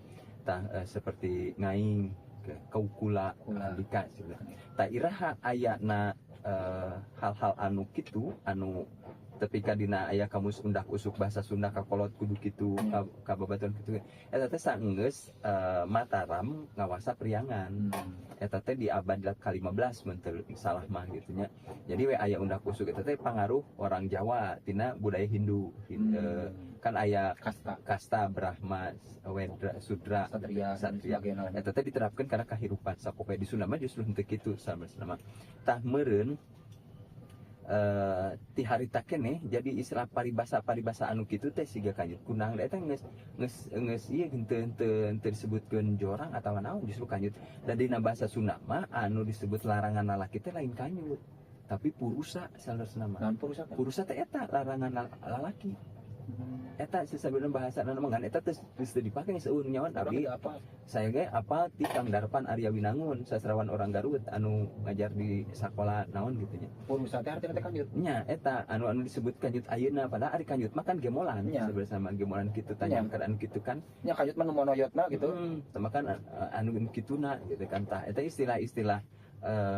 Tah, seperti ngaing ke kula. Kula. Andika tah iraha ayana hal-hal anu kitu anu tepi ka dina aya kamus undak usuk bahasa Sunda ka kolot kudu kitu, ka babaturan kitu, eta teh saenggeus Mataram ngawasa Priangan. Eta teh di abad ke-15 mun teu salah mah gitu nya. Jadi we aya undak usuk eta teh pangaruh orang Jawa tina budaya Hindu. Kan aya kasta. Kasta Brahma, Wedra, Sudra, Satria dan Satria. sebagainya. Eta teh diterapkan karena kehidupan sapopoe di Sunda mah justru henteu kitu sama-sama. Tah, meureun ti harita keneh jadi istilah paribasa-paribasa anu kitu teh siga kanyut kundang eta geus geus geus ieu henteu henteu henteu disebutkeun jorang atawa naon, justru kanyut. Dan dina bahasa Sunda mah anu disebut larangan lalaki teh lain kanyut tapi purusa saleresna mah. Naon purusa teh? Purusa teh eta larangan lalaki. Eta sesabeureuna bahasa mah ngan eta teh geus teu dipake, geus euweuh nyawan. Urang Abdi teu apa? Saya ge apa ti Kang Darpan Arya Winangun, sastrawan orang Garut anu ngajar di sakola naon gitu nya. Purusa teh artinya teh kanyut. Nya eta anu anu disebut kanyut ayeuna, padahal ari kanyut mah kan gemolan. Sebenarnya sama gemolan kitu tanya anu kitu kan. Nya, kanyut mah nu monoyotna gitu. Sama kan anu kituna gitu kan. Tah, eta istilah-istilah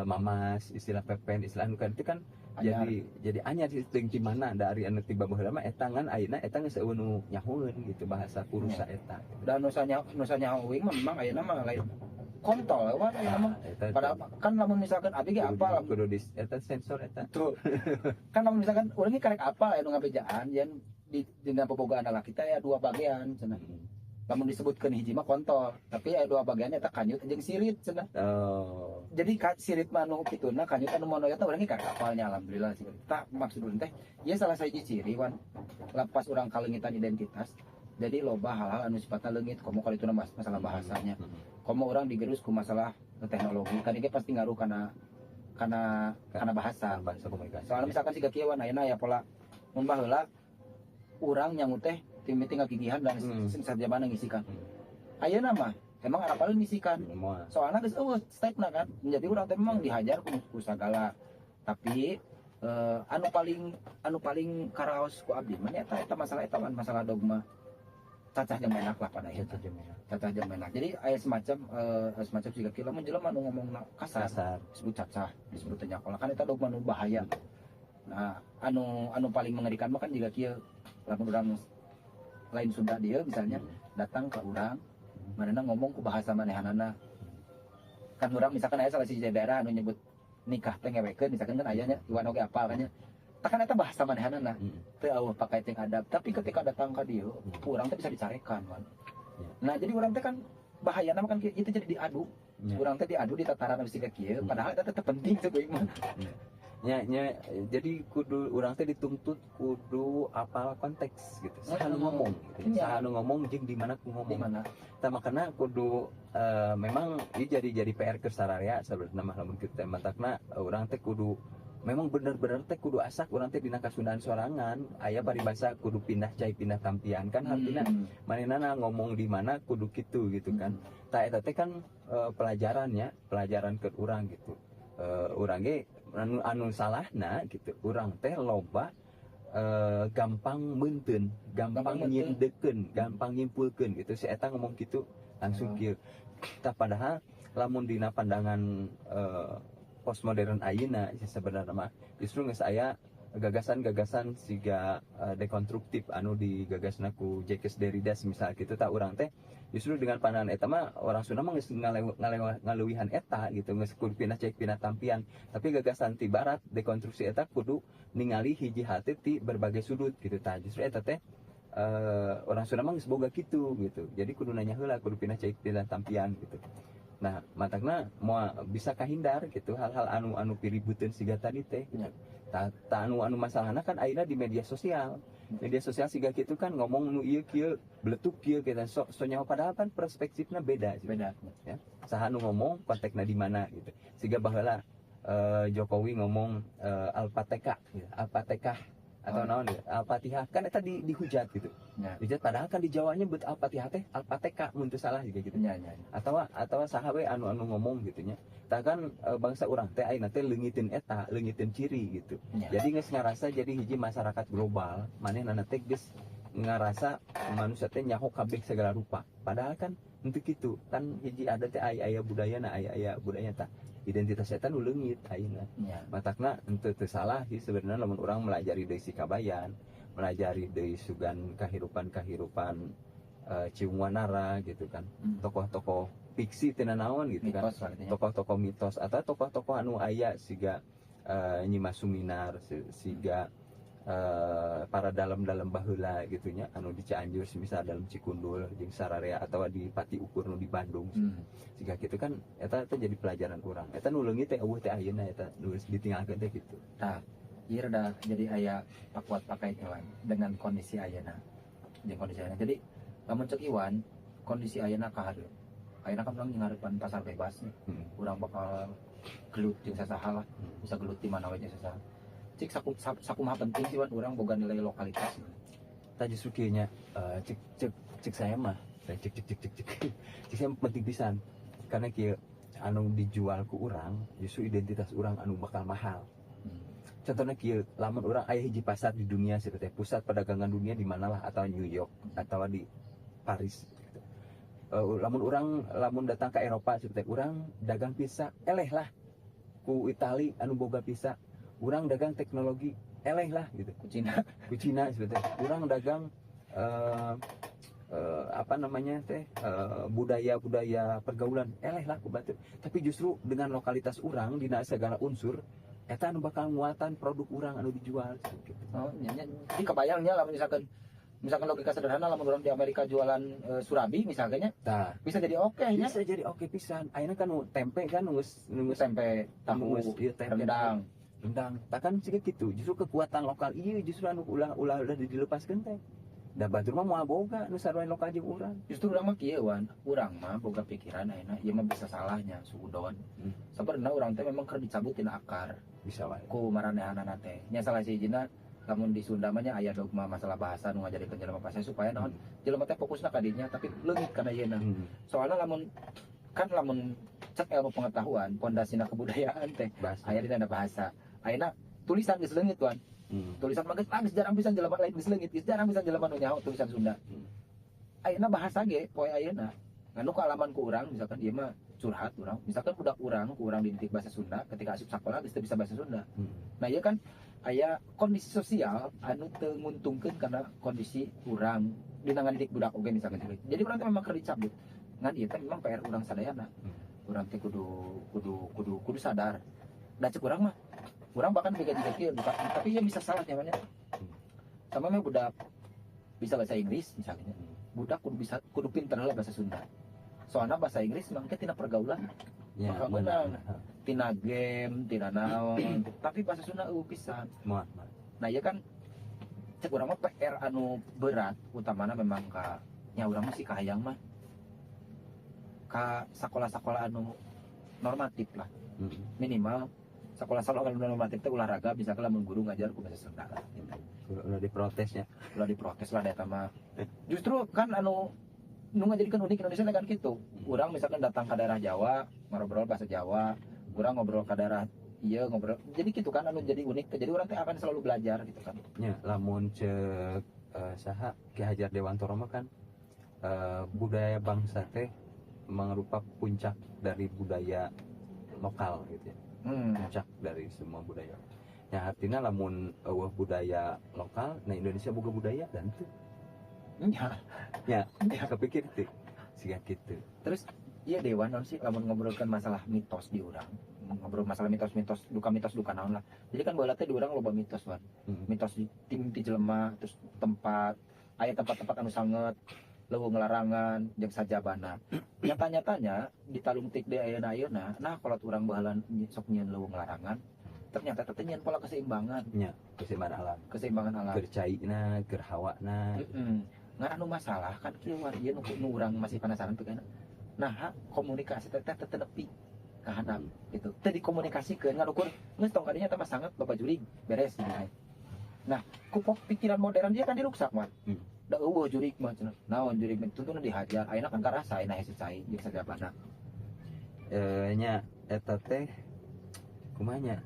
mamas, istilah pepen, istilah anu kan itu kan. Anyar. Jadi anyar sih teuing di mana dari anu tiba baheula mah eta, ngan ayeuna eta geus euweuh nu nyahoeun gitu bahasa purusa eta. Dan nusanya uing mah memang ayeuna mah lain kontol wan ayeuna mah. Eta Padahal kan lamun misalkan abi ge kudu apa kudu di eta sensor eta. Tuh. Kan lamun misalkan urang ge karek apa anu ngabejaan yen di dina bobogaan lalaki teh aya dua bagian cenah. Lamun disebutkeun hiji mah kontol, tapi aya dua bagian, eta kanyut jeung sirit cenah. Oh. Jadi sirit mah anu kituna, kanyut anu monoyotna, urang ge karek apalnya alhamdulillah sih. Tah, maksud urang teh ieu salah sahiji ciri wan lepas urang kaleungitan identitas. Jadi loba hal-hal anu sifatna leungit, komo kalau itu masalah bahasanya. Komo urang digerus ku masalah teknologi kan, ini pasti ngaruh karena bahasa. Bahasa komunikasi. Soalnya misalkan siga kieu wan, ayeuna ya pola mun baheula urang nyangu teh tim meeting ngagigihan dan sajabana ngisikan. Ayeuna mah emang arapaleun ngisikan? Semua. Soalnya geus euweuh stepna kan, jadi urang teh memang dihajar ku sagala. Tapi anu paling karaos ku abdi mah eta eta masalah eta kan masalah dogma cacah jeung menak lah pada akhirnya. Cacah jeung menak. Cacah jeung menak, jadi aya semacam semacam siga kieu, lamun jelema anu ngomongna kasar, Kasar. Disebut cacah, disebut teu nyakola, kan eta dogma nu bahaya. Nah, anu anu paling mengerikan mah kan jiga kieu, lamun urang lain Sunda dia misalnya datang ke urang, manehna ngomong ku bahasa manehanana kan. Urang misalkan aya salah siji daerah anu nyebut nikah teh ngewekeun misalkan, kan aya nya, Iwan oge apal kan nya. Tah, kan eta bahasa manehanana, teu euweuh pakai ceng adab, tapi ketika datang ka dieu urang teh bisa dicarekan kan. Nah, jadi urang teh kan bahayana mah kan kieu, itu jadi diadu. Urang teh diadu di tataran anu siga kieu, padahal eta tetep penting cek euy mah. Nya, nya, jadi kudu urang teh dituntut kudu apal konteks gitu. Saha nu ngomong gitu. Iya. Saha nu ngomong jeung di mana ku Di ngomong. mana? Tah, makana kudu memang ieu jadi PR keur sararea sebenarnya mah lamun kitu teh, matakna urang teh kudu memang bener-bener teh kudu asak urang teh dina kasundaan sorangan. Aya paribasa kudu pindah cai pindah tampian kan, artinya manehna ngomong di mana kudu kitu gitu kan. Tah, eta teh kan pelajarannya, pelajaran ke urang gitu. Urang ge anu, anu salahna gitu, urang teh loba Gampang meunteun, gampang Gampang meunteun. Nyindekeun, gampang nyimpulkeun gitu. Si eta ngomong gitu langsung kieu. Tah, padahal lamun dina pandangan postmodern ayeuna sebenarnya mah justru geus aya gagasan-gagasan siga dekonstruktif anu digagasna ku Jacques Derrida misal gitu. Tah, urang teh justru dengan pandangan eta mah orang Sunda mah geus ngaleuwihan eta gitu, geus kudu pindah cek pindah tampian. Tapi gagasan ti barat dekonstruksi eta kudu ningali hiji hal teh ti berbagai sudut gitu. Tah, justru eta teh orang Sunda mah geus boga gitu gitu, jadi kudu nanya heula, kudu pindah cek pindah tampian gitu. Nah, matakna moal bisa kahindar gitu hal-hal anu anu piributeun siga tadi teh gitu. Tah, tah anu anu masalahna kan ayeuna di media sosial. Media sosial siga kitu kan, ngomong nu ieu kieu, beletuk kieu kita sok so nyaho, padahal kan perspektifnya beda sih. Beda. Saha nu ngomong, konteksna di mana gitu. Siga baheula Jokowi ngomong Al-Fatihah gitu. Al-Fatihah atau naon gitu. Al-Fatihah kan eta dihujat gitu. Dihujat, padahal kan di Jawanya bet Al-Fatihah teh Al-Fatihah mun teu salah juga gitu. Ya. Atau saha we anu anu ngomong gitu nya. Tah kan bangsa urang teh ayeuna teh leungiteun eta, leungiteun ciri gitu. Jadi geus ngarasa jadi hiji masyarakat global, manehna teh geus ngarasa manusia teh nyaho kabeh segala rupa. Padahal kan untuk itu kan hiji ada teh aya aya budayana, aya aya budaya, tah identitas eta nu leungit ayeuna. Matakna henteu teu salah sih sebenarnya lamun urang melajari deui si Kabayan, melajari deui sugan kahirupan-kahirupan Ciung Wanara gitu kan. Tokoh-tokoh fiksi tina naon gitu kan. Mitos lah gitu nya. Tokoh-tokoh mitos atau tokoh-tokoh anu aya siga Nyi Mas Suminar, siga para dalem-dalem baheula gitu nya, anu di Cianjur misal dalem Cikundul jeung Sararea atau di Pati Ukur nu di Bandung. Siga gitu kan eta teh jadi pelajaran urang. Eta nu leungit teh euweuh teh ayeuna, eta nu geus ditinggalkeun teh gitu. Tah, ieu rada jadi aya pakuat pakai Iwan dengan kondisi ayeuna. Jeung kondisi ayeuna. Jadi lamun cek Iwan, kondisi ayeuna kahareup. Ayeuna kan urang ngarepan pasar bebas nih. Urang bakal gelut jeung sasaha lah. Bisa gelut di mana we jeung sasaha. Cik sakumaha penting sih, Wan, urang boga nilai lokalitas? Tah, justru kieu nya, cek cek cek saya mah, cek cek cek cek cek cek saya penting pisan. Karena kieu, anu dijual ku urang justru identitas urang anu bakal mahal. Contohnya kieu, lamun urang aya hiji pasar di dunia seperti pusat perdagangan dunia di manalah, atau New York atau di Paris gitu. Lamun urang lamun datang ke Eropa seperti urang dagang pizza, eleh lah ku Itali anu boga pizza. Urang dagang teknologi, eleh lah gitu Ku Cina. Ku Cina seperti urang dagang apa namanya teh, budaya-budaya pergaulan, eleh lah ku batur. Tapi justru dengan lokalitas urang dina segala unsur eta anu bakal nguatan produk urang anu dijual gitu. Oh, nya, nya. Jadi kebayangnya lah misalkan misalkan logika sederhana, lamun urang di Amerika jualan surabi misalnya, Tah. Bisa jadi oke nya. Bisa jadi oke pisan. Ayeuna kan nu tempe kan nu geus nu geus Tempe, tahu, nu geus, ieu tempe, rendang. Rendang. Tah kan siga kitu. Justru kekuatan lokal ieu justru anu ulah ulah ulah dilepaskeun teh. Da batur mah moal boga nu sarua lokal jeung urang. Justru urang mah kieu, Wan, urang mah boga pikiran ayeuna ieu mah bisa salahnya suudon. Sebenarnya urang teh memang keur dicabut tina akar Bisa wae. Ku maranehanana teh. Nya salah sahijina lamun di Sunda mah nya aya dogma masalah bahasa nu ngajarikeun jelema pasea supaya naon, jelema teh fokusna ka dinya tapi leungit kana yeuna. Soalna lamun kan lamun cek ilmu pengetahuan pondasina kebudayaan teh Bahasa. Aya dina bahasa. Ayeuna tulisan geus leungit, Wan. Tulisan mah geus, ah, geus jarang pisan jelema lain geus leungit, geus jarang pisan jelema nu nyaho tulisan Sunda. Ayeuna bahasa ge poe ayeuna. Nganu kaalaman ku urang misalkan ieu mah curhat urang, misalkan budak urang ku urang dididik bahasa Sunda, ketika asup sakola geus teu bisa bahasa Sunda. Nah, ieu kan aya kondisi sosial anu teu nguntungkeun karena kondisi urang dina ngadidik budak oge misalkan. Jadi urang teh memang keur dicabut. Ngan ieu teh memang PR urang sadayana. Urang teh kudu kudu kudu kudu sadar. Da cek urang mah, urang bahkan juga juga kieu, bukan, tapi ya bisa salah nyamannya. Sama mah budak bisa bahasa Inggris misalnya. Budak kudu bisa, kudu pinter lah bahasa Sunda. Soalnya bahasa Inggris mangke tina pergaulan. Ya, Bakal benar. menang. Tina game, tina naon. Tapi bahasa Sunda euweuh pisan. Moal, moal. Nah, iya kan cek urang mah PR anu berat utamana memang ka nya urang mah sih kahayang mah ka sekolah-sekolah anu normatif lah. Minimal sekolah-sekolah anu normatif teh olahraga misalkan lamun guru ngajar ku bahasa Sunda lah gitu. Ulah diprotesnya. Ulah diprotes lah eta mah. Justru kan anu nu ngajadikeun unik Indonesia kan gitu. Urang misalkan datang ke daerah Jawa, ngobrol bahasa Jawa, urang ngobrol ke daerah Iya ngobrol. Jadi gitu kan anu jadi unik teh. Jadi urang teh akan selalu belajar gitu kan. Nya lamun cek saha, Ki Hajar Dewantara mah kan budaya bangsa teh merupakan puncak dari budaya lokal gitu ya. Puncak dari semua budaya. Ya artinya lamun euweuh budaya lokal, nah Indonesia boga budaya dan tuh Ya. Ya kepikir tuh siga gitu. Terus iya dewan naon sih lamun ngobrolkan masalah mitos di urang. Ngobrol masalah mitos-mitos, duka mitos duka naon lah. Jadi kan baheula teh di urang loba mitos, Wan. Mitos di tim ti jelema, terus tempat, aya tempat-tempat anu sanget leuweung larangan jeung sajabana. Nyata-nyatanya ditalungtik deui ayeuna ayeuna, nah kalau urang baheula sok nyieun leuweung larangan, ternyata teh nyieun pola keseimbangan. Nya, keseimbangan alam. Keseimbangan alam. Keur caina, keur hawana. Heeh. Ngan anu masalah kan kieu, Wan, ieu nu urang masih penasaran tuh kan. Nah, komunikasi teh teh teu nepi ka handap gitu. Teu dikomunikasikeun ngan ukur geus tong kadinya teh mah sanget loba jurig, beres gitu. Nah, ku pikiran modern dia kan diruksak, Wan. Da euweuh jurig mah cenah. Naon jurig mah tuntuna dihajar. Ayeuna kan karasa ayeuna hese cai jeung sajabana. Nya eta teh kumaha nya,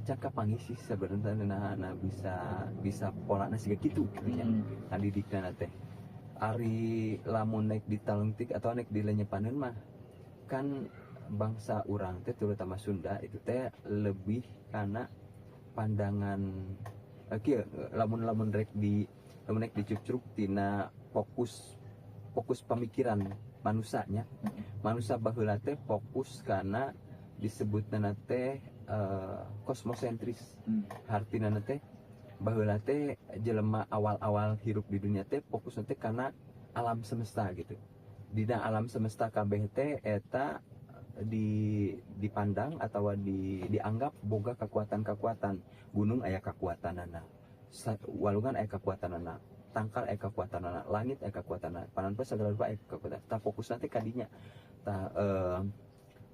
can kapanggih sih sebenarnya nah, nah bisa bisa polana siga kitu gitu nya. Ngadidikna teh ari lamun naik ditalungtik atau naik dilenyepaneun mah kan bangsa urang teh, terutama Sunda itu teh, lebih karena pandangan kieu, lamun lamun rek di lamun rek dicucruk tina fokus fokus pemikiran manusanya, manusia baheula teh fokus karena disebutna teh kosmosentris. Hartina teh baheula teh jelema awal-awal hirup di dunia teh fokus teh karena alam semesta gitu. Dina alam semesta kabeh teh eta dipandang atau dianggap boga kekuatan-kekuatan. Gunung aya kekuatanana, walungan aya kekuatanana, tangkal aya kekuatanana, langit aya kekuatanana, panon poe segala rupa aya kekuatan. Tah, fokus nanti kadinya. Tah,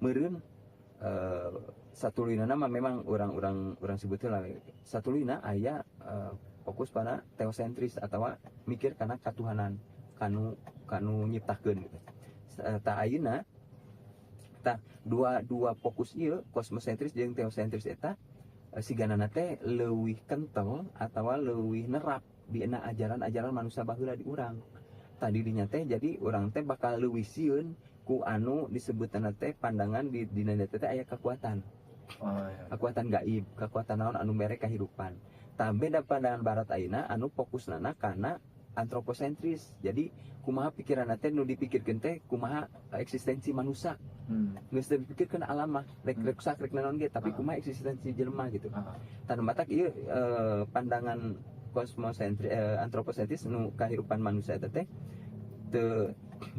meureun satuluyna mah memang orang-orang orang sebutnya lah satuluyna aya fokus pada teosentris atau mikir karena katuhanan, kanu kanu nyiptakeun gitu. Tah, ayeuna tah dua dua fokus ieu, kosmosentris jeung teosentris eta siganana teh leuwih kental atau leuwih nerap dina ajaran-ajaran manusia baheula di urang tadi. Dinya teh jadi urang teh bakal leuwih sieun ku anu disebutna teh pandangan di dina teh aya kekuatan. Oh, iya. Kekuatan gaib, kekuatan naon anu mere kahirupan. Tah, beda pandangan barat ayeuna anu fokusna kana antroposentris. Jadi kumaha pikiran teh nu dipikirkeun teh kumaha eksistensi manusia. Geus teu dipikirkeun alam mah rek ruksak rek naon ge, tapi kumaha eksistensi jelema gitu. Tah, matak ieu pandangan kosmosentris, antroposentris nu kahirupan manusia eta teh teu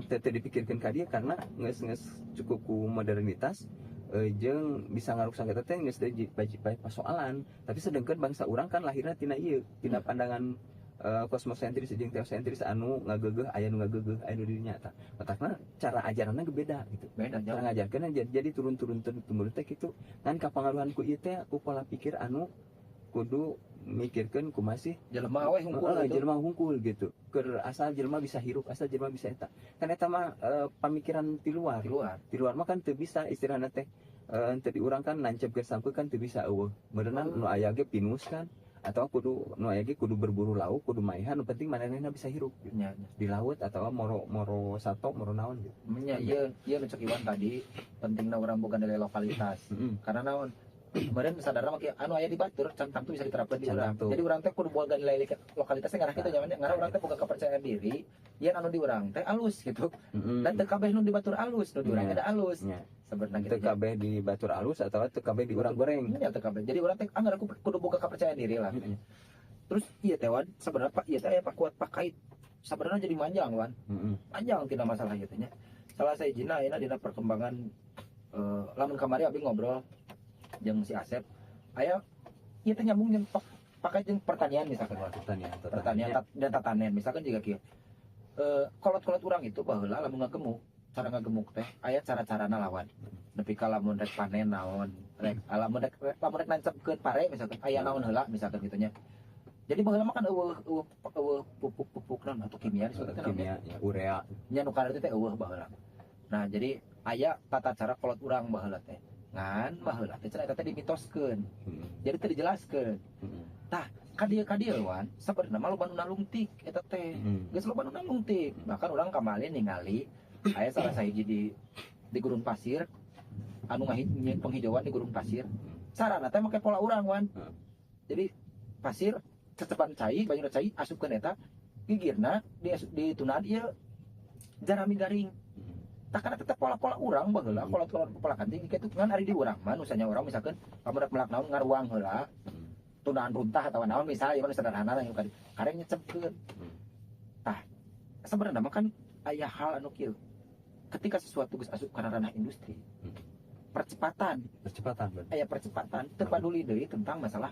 teu teu dipikirkeun ka dieu karena geus geus cukup ku modernitas jeung bisa ngaruksak eta teh geus teu jipai persoalan. Tapi sedangkan bangsa urang kan lahirna tina ieu, tina pandangan kosmosentris jeung teosentris anu ngageugeuh, aya nu ngageugeuh, aya nu dirinya. Tah, matakna cara ajaranna ge beda gitu. Beda Cara jauh. Ngajarkeun jadi turun-turun turun tumurun teh kitu, ngan kapangaruhan ku ieu teh, ku pola pikir anu kudu mikirkeun kumaha sih Jelema we hungkul. Gitu. Jelema hungkul gitu, keur asal jelema bisa hirup, asal jelema bisa eta kan. Eta mah pamikiran ti luar. Di luar. Di luar mah kan teu bisa istilahna teh teu di urang kan nancepkeun sampeu kan teu bisa, euweuh meureunan. Nu aya ge pinus kan, atau kudu nu aya ge kudu berburu lauk, kudu maehan, nu penting manehna bisa hirup gitu. Nya. Di laut atau moro moro sato, moro naon gitu. Nya, iya iya nu cek Iwan tadi, pentingna urang boga nilai lokalitas. Karena naon? Kemarin sadar mah kieu, anu aya di batur can tangtu bisa diterapkan di Can urang. tangtu. Jadi urang teh kudu boga nilai lokalitasnya ngarah kitu nyamannya, ngarah urang teh boga kepercayaan diri yen anu di urang teh alus gitu. Dan teu kabeh nu di batur alus, nu di urang ada alus. Sebenarnya Teu gitu. kabeh di batur alus atau teu kabeh di urang goreng. Nya, teu kabeh. Jadi urang teh anggar aku kudu boga kepercayaan diri lah. Terus iya teh, Wan, sebenarnya Pak, iya teh aya Pak kuat pakait. Sebenarnya jadi manjang, Wan. Panjang tidak masalah gitu nya. Salah saya jina ayeuna dina perkembangan lamun kamari abi ngobrol jeung si Asep, aya ieu teh nyambung jeung pakai jeung pertanian misalkan, Wan. Pertanian. Pertanian dan tatanen misalkan juga kieu. Kolot-kolot urang itu baheula lamun ngagemuk, cara ngagemuk teh aya cara-carana lawan. Nepi ka lamun rek panen naon, rek lamun rek lamun rek nancepkeun pare misalkan aya naon heula misalkan gitu nya. Jadi baheula mah kan euweuh euweuh euweuh pupuk-pupuk naon atau kimia disebutna teh naon ya? Kimia ya, urea. Nya, nu kararitu teh euweuh baheula. Nah, jadi aya tata cara kolot urang baheula teh. Ngan baheula teh cenah eta teh dimitoskeun. Jadi teu dijelaskeun. Tah, ka dieu Wan, sabenerna mah loba nu nalungtik eta teh. Geus loba nu nalungtik. Bahkan urang kamari ningali aya salah sahiji di gurun pasir anu nyieun penghijauan di gurun pasir. Carana teh make pola urang, Wan. Jadi pasir cecepan cai, banyuna cai asupkeun eta gigirna ditunaan ieu jarami garing. Tah, kana tetep pola-pola urang baheula, pola-pola pola kanting kitu. Ngan ari di urang mah nusanya urang misalkan kamu rek melak naon, ngaruang heula, tunaan runtah atau naon misalnya, ieu mah sederhana lah, kareng nyecepkeun. Tah, sebenarnya mah kan aya hal anu kieu, ketika sesuatu geus asup kana ranah industri, percepatan. Percepatan, bener. Aya percepatan, teu paduli deui tentang masalah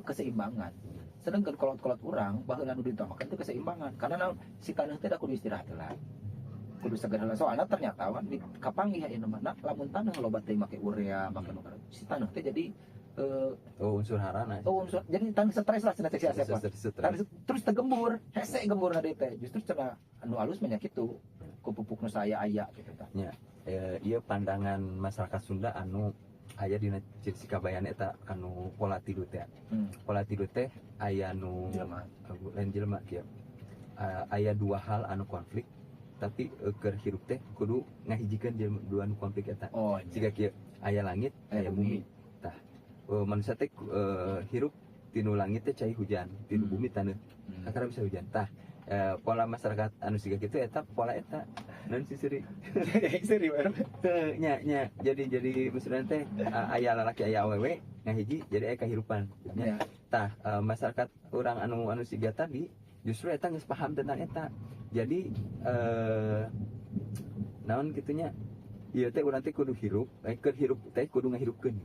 keseimbangan. Sedangkan kolot-kolot urang baheula nu diutamakan itu keseimbangan, karena naon, si taneuh teh da kudu istirahat heula, kudu seger heula. Soalnya ternyata, Wan, di kapanggih aya mah lamun taneuh loba teh make urea, make nu si taneuh teh jadi Oh, unsur harana. Oh, unsur, jadi taneuh stres lah cenah cek si Asep mah. Stres. Taneuh terus tegembur, hese gembur deui teh. Justru cenah anu alus mah nya kitu, ku pupuk nu saya aya gitu tah. Ieu pandangan masyarakat Sunda anu aya dina ciri kabayan eta anu pola tilu teh. Pola tilu teh aya nu Jelema. Lain jelema kieu. Aya dua hal anu konflik, tapi keur hirup teh kudu ngahijikeun jelema dua anu konflik eta. Oh, iya. Siga kieu, aya langit, aya aya bumi. Tah, manusia teh hirup tinu langit teh cai hujan, tinu bumi taneuh. Kakara bisa hujan. Tah, pola masyarakat anu siga kitu eta pola eta. Naon sih seuri? Serius. Teu nya nya, jadi maksudna teh aya lalaki aya awewe ngahiji jadi aya kahirupan. Nya. Tah, masyarakat urang anu anu siga tadi justru eta geus paham tentang eta. Jadi naon kitunya, ieu teh urang teh kudu hirup, keur hirup teh kudu ngahirupkeun.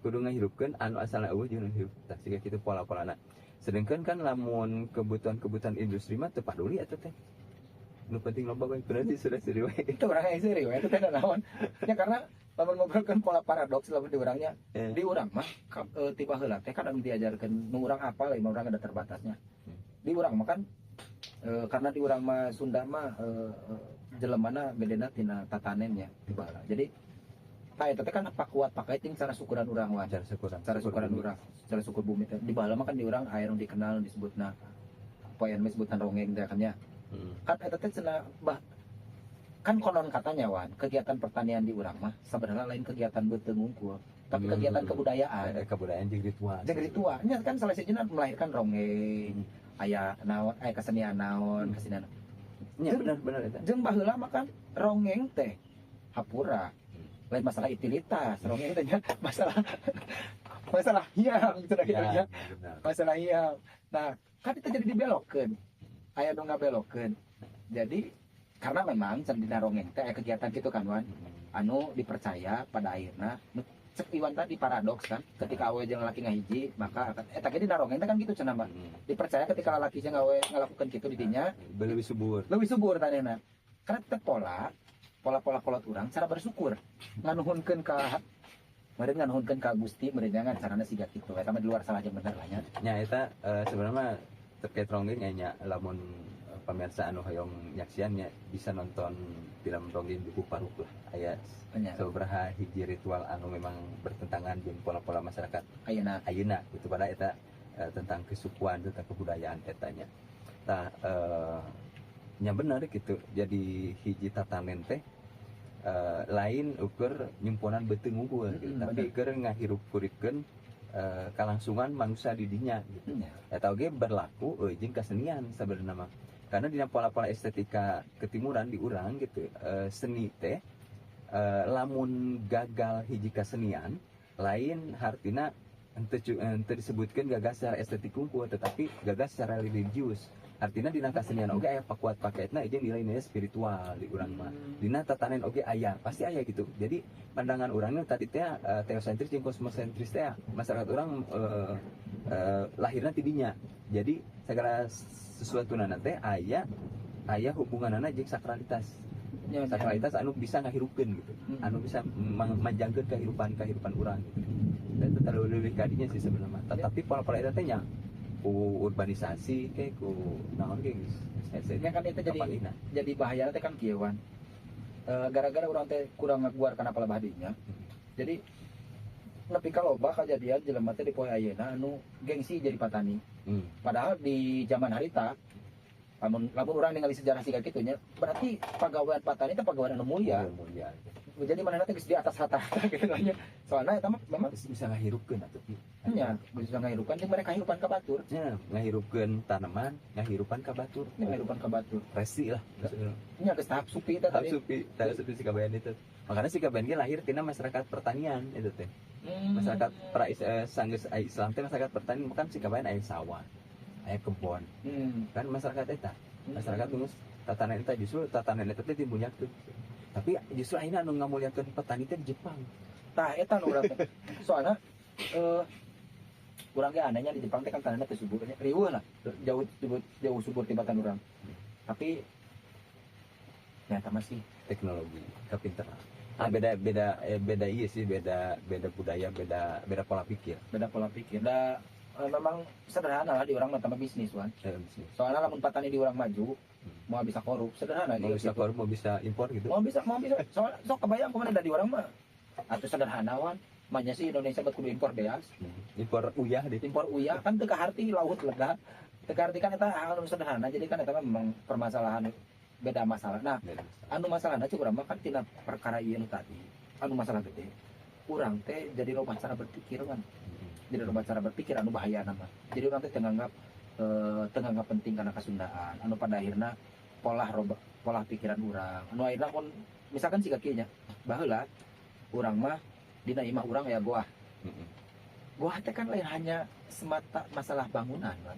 Kudu ngahirupkeun anu asalna euweuh jeung nu hirup. Tah, siga kitu pola-polana. Sedangkan kan lamun kebutuhan-kebutuhan industri mah teu paduli eta teh. Nu penting loba we, berarti sudah seuri we. Itu urang yang serius itu teh naon ya, karena lamun ngobrolkeun pola paradoks, lamun di urangnya, di urang mah tiba heula teh kan anu diajarkeun nu urang apal, mah urang ada terbatasnya. Di urang mah kan karena di urang mah Sunda mah jelemana bedena tina tatanen nya tiba heula. Jadi tah eta teh kan pakuat pakai ting cara syukuran urang, Wan. Cara syukuran. Cara syukuran bumi. Urang cara syukur bumi teh di baheula mah kan di urang aya nu dikenal disebutna poean sebutan ronggeng teh kan nya. Kan eta teh cenah bah kan konon katanya, Wan, kegiatan pertanian di urang mah sebenarnya lain kegiatan beuteung wungkul, tapi kegiatan kebudayaan. Kebudayaan jeung ritual. Jeung ritual nya kan salah sijina melahirkan ronggeng, aya naon, aya kesenian naon, kesenian. Nya, benar benar eta. Jeung baheula mah kan ronggeng teh hapura lain masalah utilitas, ronggeng teh nya masalah masalah hiang cenah kitu nya. Ya, benar. Masalah hiang. Nah, kan itu jadi dibelokkeun, aya nu ngabelokkeun. Jadi karena memang cenah dina ronggeng teh aya kegiatan gitu kan, Wan, anu dipercaya pada akhirnya nu cek Iwan tadi paradoks kan, ketika awe jeung lalaki ngahiji maka akan eta ge dina ronggeng teh kan gitu cenah mah. Dipercaya ketika lalaki jeung awe ngalakukeun kitu di dinya lebih subur. Lebih subur tanehna, karena tetep pola pola-pola kolot urang cara bersyukur nganuhunkeun ka meureun nganuhunkeun ka Gusti meureun jangan carana siga kitu. Eta mah di luar salah jeung bener lah nya. Nya, eta sebenarnya mah terkait ronggeng nya, lamun pemirsa anu hoyong nyaksian nya bisa nonton film Ronggeng Dukuh Paruk lah, aya sabaraha hiji ritual anu memang bertentangan jeung pola-pola masyarakat ayeuna. Ayeuna gitu, pada eta tentang kesukuan, tentang kebudayaan eta nya. Tah, nya bener gitu, jadi hiji tatanen teh lain ukur nyumponan beuteung wungkul gitu, tapi keur ngahirup-huripkeun kalangsungan manusia di dinya gitu. Eta oge berlaku jeung kesenian sebenarnya mah. Karena dina pola-pola estetika ketimuran di urang gitu, seni teh lamun gagal hiji kesenian lain hartina henteu disebutkeun gagal secara estetik wungkul, tetapi gagal secara religius. Artinya dina kesenian oge aya pakuat paketna jeung nilai-nilai spiritual di urang mah. Dina tatanen oge aya, pasti aya gitu. Jadi pandangan urangnya tadi teh teosentris jeung kosmosentris teh masyarakat urang lahirna ti dinya. Jadi segala sesuatu nana teh aya aya hubunganana jeung sakralitas. Sakralitas anu bisa ngahirupkeun gitu. Anu bisa manjangkeun kehidupan-kehidupan urang gitu. Dan itu terlalu lebih kadinya sih sebenarnya. Tetapi pola-pola eta teh nya ku urbanisasi ke ku naon ge geus hese. Ya kan itu jadi Kapalina. Jadi bahaya teh kan kieu, Wan. Gara-gara urang teh kurang ngaguar kana palebah dinya. Jadi nepi ka loba kajadian jelema teh di poe ayeuna anu gengsi jadi patani. Padahal di zaman harita lamun lamun urang ningali sejarah siga kitu nya, berarti pagawean patani teh pagawean anu mulia. Mulia. Jadi manehna teh geus di atas rata-rata gitu kan nya. Soalna eta mah memang bisa ngahirupkeun atuh. Nya, bisa ngahirupan jeung mereka kahirupan ka batur. Nya, ngahirupkeun tanaman, ngahirupan ka batur. Nya ngahirupan ka batur. Resi lah. Nya geus tahap supi teh Tahap tadi. supi, tahap supi si Kabayan itu. Makanya si Kabayan ge lahir tina masyarakat pertanian itu teh. Masyarakat pra sanggeus Islam teh masyarakat pertanian, kan si Kabayan aya sawah, aya kebon. Kan masyarakat eta, masyarakat geus tatanan eta, justru tatanan eta teh dimuliakeun. Tapi justru ayeuna anu ngamuliakeun petani teh di Jepang. Tah eta nu urang teh. Soalna urang ge anehnya di Jepang teh kan tanahna teh subur nya. Riweuh lah, jauh jauh, jauh subur tibatan urang. Tapi nyata masih teknologi, kepintaran. Ah, beda beda beda iya sih, beda beda budaya, beda beda pola pikir. Beda pola pikir. Da memang sederhana lah di urang mah tambah bisnis wan. Bisnis. Soalnya lamun petani di urang maju, mau bisa korup, sederhana mau juga bisa gitu. Korup, mau bisa impor gitu. Mau bisa, mau bisa. Soalnya sok kebayang kemana dari urang mah. Atau sederhana wan. Manya sih Indonesia buat kudu impor beas. Impor uyah deh. Impor uyah kan teu kaharti laut lega. Teu kaharti kan eta hal anu sederhana. Jadi kan eta mah memang permasalahan beda masalah. Nah, Beda masalah. Anu masalahna cek urang mah kan tina perkara ieu nu tadi. Anu masalah gede. Urang teh jadi loba cara berpikir kan. Jadi loba cara berpikir anu bahaya nama. Jadi urang teh teu nganggap penting karena kasundaan. Anu pada akhirna pola roba, pola pikiran urang. Anu akhirna kon misalkan siga kieu nya. Baheula urang mah dina imah urang aya goah. Goah teh kan lain hanya semata masalah bangunan kan.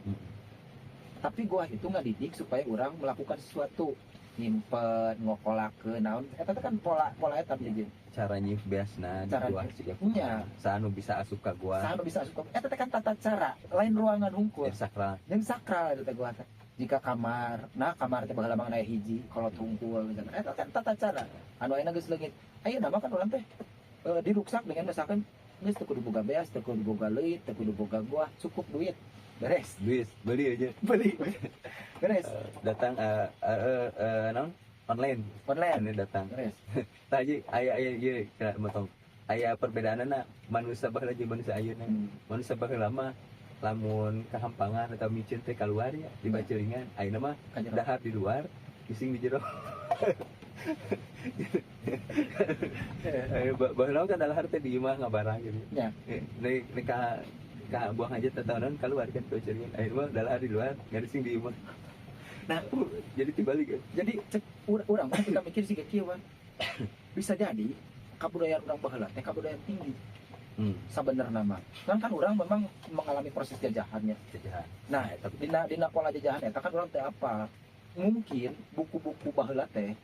Tapi goah itu ngadidik supaya orang melakukan sesuatu, nyimpen, ngokolakeun naon. Eta teh kan pola pola eta jadi. Cara nyiuk beasna di Cara gua nyiuk. Siga Nya. saha nu bisa asup ka gua. Saha nu bisa asup ka eta teh kan tata cara, lain ruangan hungkul. Yang sakral. Yang sakral eta teh goah teh. Jika kamar, nah kamar teh baheula mah aya hiji, kolot hungkul misalnya. Eta kan tata cara. Anu ayeuna geus leungit. Ayeuna mah kan urang teh diruksak dengan misalkan geus teu kudu boga beas, teu kudu boga leuit, teu kudu boga goah, cukup duit. Beres. Duit beli aja. Beli. Beres. Datang naon online. Online. Ini datang. Beres. Tadi aya aya ieu ka motong, aya perbedaanna manusia baheula jeung manusia ayeuna. Manusia baheula mah lamun kahampangan atau micin teh keluar ya di bacilingan, ayeuna mah Ka jero. Dahar di luar, bising di jero. Baheula kan dahar teh di imah ngabarang gitu. Nek nek ka ka buang aja tatanan keluar kan ke bacilingan, ayeuna mah dahar di luar, ngarising di imah. Nah, jadi dibalik kan. Jadi cek urang mah kita mikir sih kieu wan. Bisa jadi kabudayaan urang baheula teh kabudayaan tinggi sabenerna mah. Kan kan urang memang mengalami proses jajahannya. Jajahan. Nah, Tapi dina dina pola jajahan eta kan urang teh apa? Mungkin buku-buku baheula teh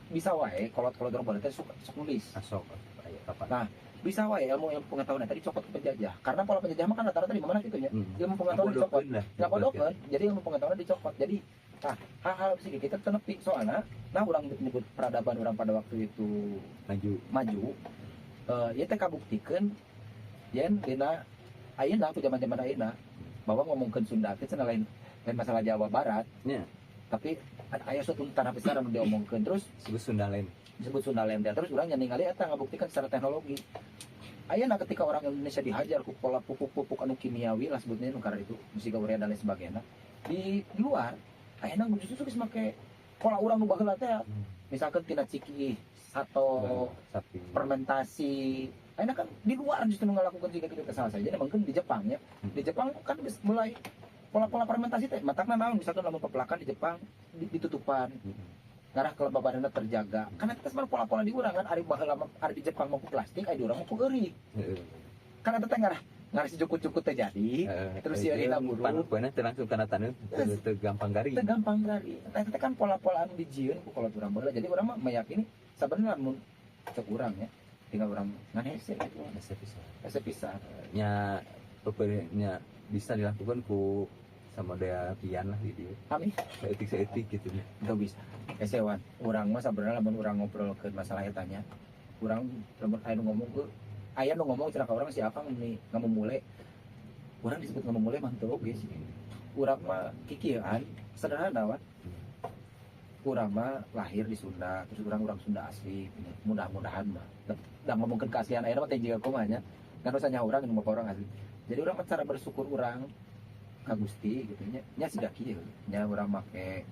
bisa wae kolot-kolot urang baheula teh sok sok nulis. Asok aya kapan. Nah, bisa wae ilmu ilmu pengetahuan tadi dicokot ke penjajah. Karena pola penjajah mah kan rata-rata di mana gitu ya. Ilmu pengetahuan dicokot. Ngabodokeun lah. Ngabodokeun, jadi ilmu pengetahuan dicokot. Jadi nah, hal-hal sih kita tenepi soalnya nah urang menyebut peradaban urang pada waktu itu maju. Maju, ya teh kabuktikeun yen dina ayeuna ku zaman-zaman ayeuna bahwa ngomongkeun Sunda teh cenah lain lain masalah Jawa Barat. Tapi aya suatu tanah besar anu diomongkeun terus disebut Sunda lain. Disebut Sunda lain teh. Terus urang nya ningali eta ngabuktikan secara teknologi. Ayeuna ketika orang Indonesia dihajar ku pola pupuk-pupuk anu kimiawi lah sebutnya nu karena itu musika urea dan lain sebagainya di luar ayeuna justru geus make pola urang nu baheula teh, misalkan tina ciki atau sapi fermentasi. Ayeuna kan di luar justru ngalakukan jiga kitu teh, salah saja mungkin di Jepang ya. Di Jepang kan geus mulai pola-pola fermentasi teh matakna naon, misalkan lamun pepelakan di Jepang ditutupan ngarah kelembabanna terjaga karena kita sebenarnya pola-pola di urang kan ari baheula mah ari di Jepang mau ku plastik, ari di urang mau ku eurik kan eta teh ngarah ngarah si jukut-jukut teh jadi terus si eurina buruk. Panuh teh langsung kana taneuh, teu gampang garing. Teu gampang garing. Nah, itu kan pola-pola anu dijieun ku kolot urang baheula. Jadi urang mah meyakini sebenarnya lamun cek urang ya tinggal urang ngan hese gitu. Hese pisan. Hese pisan. Nya nya bisa dilakukan ku sama dia pian lah gitu. Amin. Saeutik saeutik gitu nya. Teu bisa. Hese wan. Urang mah sabenerna lamun urang ngobrol ke masalah eta nya, urang lamun aya nu ngomong ke aya nu ngomong cenah ka urang si Akang nih ngamumule. Urang disebut ngamumule mah teu oge sih. Urang mah kikieuan sederhana wan. Urang mah lahir di Sunda, terus urang urang Sunda asli, mudah-mudahan mah. Da ngomongkeun keaslian ayeuna mah teh jiga kumaha nya. Kan usahanya urang nu orang asli. Jadi urang mah cara bersyukur urang ka Gusti gitu nya, nya siga kieu. Nya urang make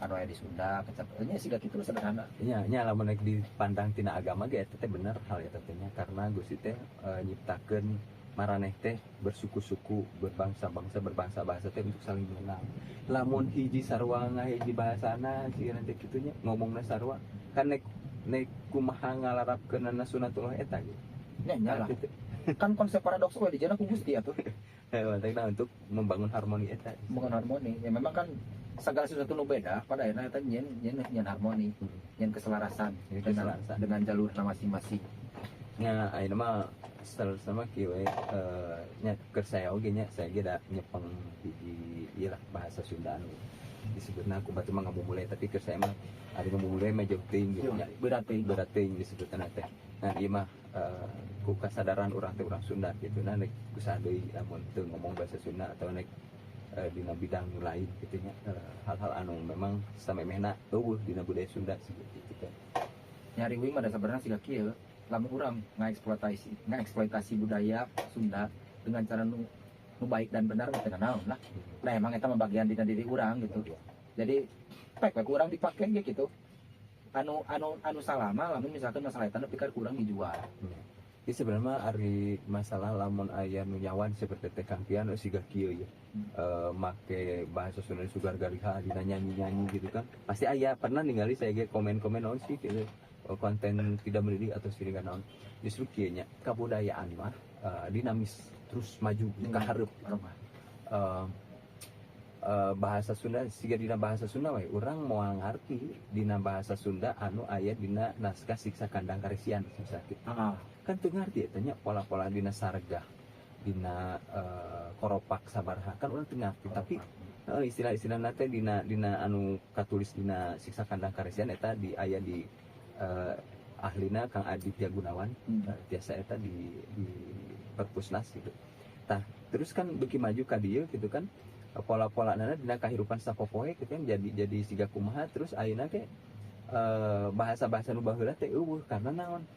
anu aya di Sunda, kecap nya siga kitu sederhana. Nya nya, lamun rek dipandang tina agama ge eta teh bener hal eta teh nya, karena Gusti teh nyiptakeun maraneh teh bersuku-suku, berbangsa-bangsa, berbangsa-bahasa teh untuk saling mengenal. Lamun hiji sarua ngahiji bahasana sih nanti kitu nya, ngomongna sarua kan, nek nek kumaha ngalarapkeunana sunatullah eta gitu. Nya nya lah. Gitu. Kan konsep paradoks we dijana ku Gusti atuh. Matakna untuk membangun harmoni eta. Bukan harmoni. Ya memang kan segala sesuatu nu beda pada akhirnya eta nyen nyen nyen harmoni, nyen keselarasan Nyen dengan keselarasan. Dengan jalurna masing-masing. Nya ayeuna mah sama kieu we, nya keur saya oge nya, saya ge da nyepeng hiji ieu lah, bahasa Sunda anu disebutna ku batur mah ngabubule, tapi keur saya mah ari ngabubule mah jauh teuing gitu nya. Berat teuing. Berat teuing disebutna teh. Nah, ieu mah ku kasadaran urang teh urang Sunda gitu. Nah, nek kusaha deui lamun teu ngomong bahasa Sunda atau nek dina bidang nu lain gitu nya, hal-hal anu memang samemehna euweuh dina budaya Sunda sih gitu teh. Nyari wing mah da sebenarnya siga kieu, lamun urang ngaeksploitasi ngaeksploitasi budaya Sunda dengan cara nu nu baik dan benar mah teu naon lah. Nah, emang eta mah bagian dina diri urang gitu. Jadi pek pek urang dipake ge gitu. Anu anu anu salah mah lamun misalkan masalah eta nepi ka urang dijual. Jadi sebenarnya mah ari masalah lamun aya nu nyawan seperti teh Kang Pian nu siga kieu ya. Make bahasa Sunda sugar gariha dina nyanyi-nyanyi gitu kan. Pasti aya pernah ningali saya ge komen-komen naon sih gitu. Konten tidak mendidik atau siga naon. Justru kieu nya, kabudayaan mah dinamis, terus maju ka hareup. Aromah. Bahasa Sunda siga dina bahasa Sunda we urang moal ngarti dina bahasa Sunda anu aya dina naskah Siksa Kandang Karesian misalnya gitu. Kan teu ngarti eta nya, pola-pola dina sargah, dina koropak sabaraha kan urang teu ngarti, tapi istilah-istilah teh dina dina anu katulis dina Siksa Kandang Karesian eta di aya di ahlina Kang Aditya Gunawan. Tiasa eta di Perpusnas gitu. Tah, terus kan beuki maju ka dieu gitu kan, pola-pola nana dina kahirupan sapopoe gitu kan, jadi siga kumaha. Terus ayeuna teh bahasa-bahasa nu baheula teh euweuh karena naon,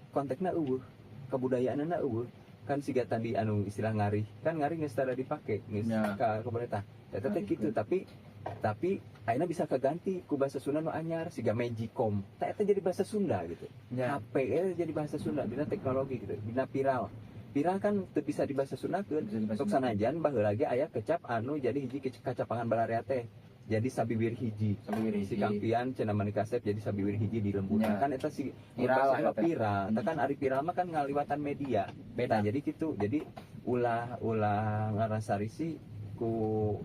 konteksna euweuh, kebudayaanna euweuh kan. Siga tadi anu istilah ngarih kan, ngarih geus tara dipake geus ka pemerintah eta teh kitu. Tapi ayeuna bisa keganti ku bahasa Sunda nu anyar siga Magicom tah, eta jadi bahasa Sunda gitu. HP eta jadi bahasa Sunda dina teknologi gitu, dina viral viral kan teu bisa di bahasa Sundakeun. Bisa dibahasa Sok sanajan baheula ge aya kecap anu jadi hiji kacapangan balarea teh jadi sabiwir hiji. Sabiwir Si hiji. Kang Pian cenah mani kasep jadi sabiwir hiji di lembur kan eta si Viral bahasa lah mah eta. Viral. Eta kan ari viral mah kan ngaliwatan media. Beda. Nah, jadi gitu, jadi ulah ulah ngarasa risih ku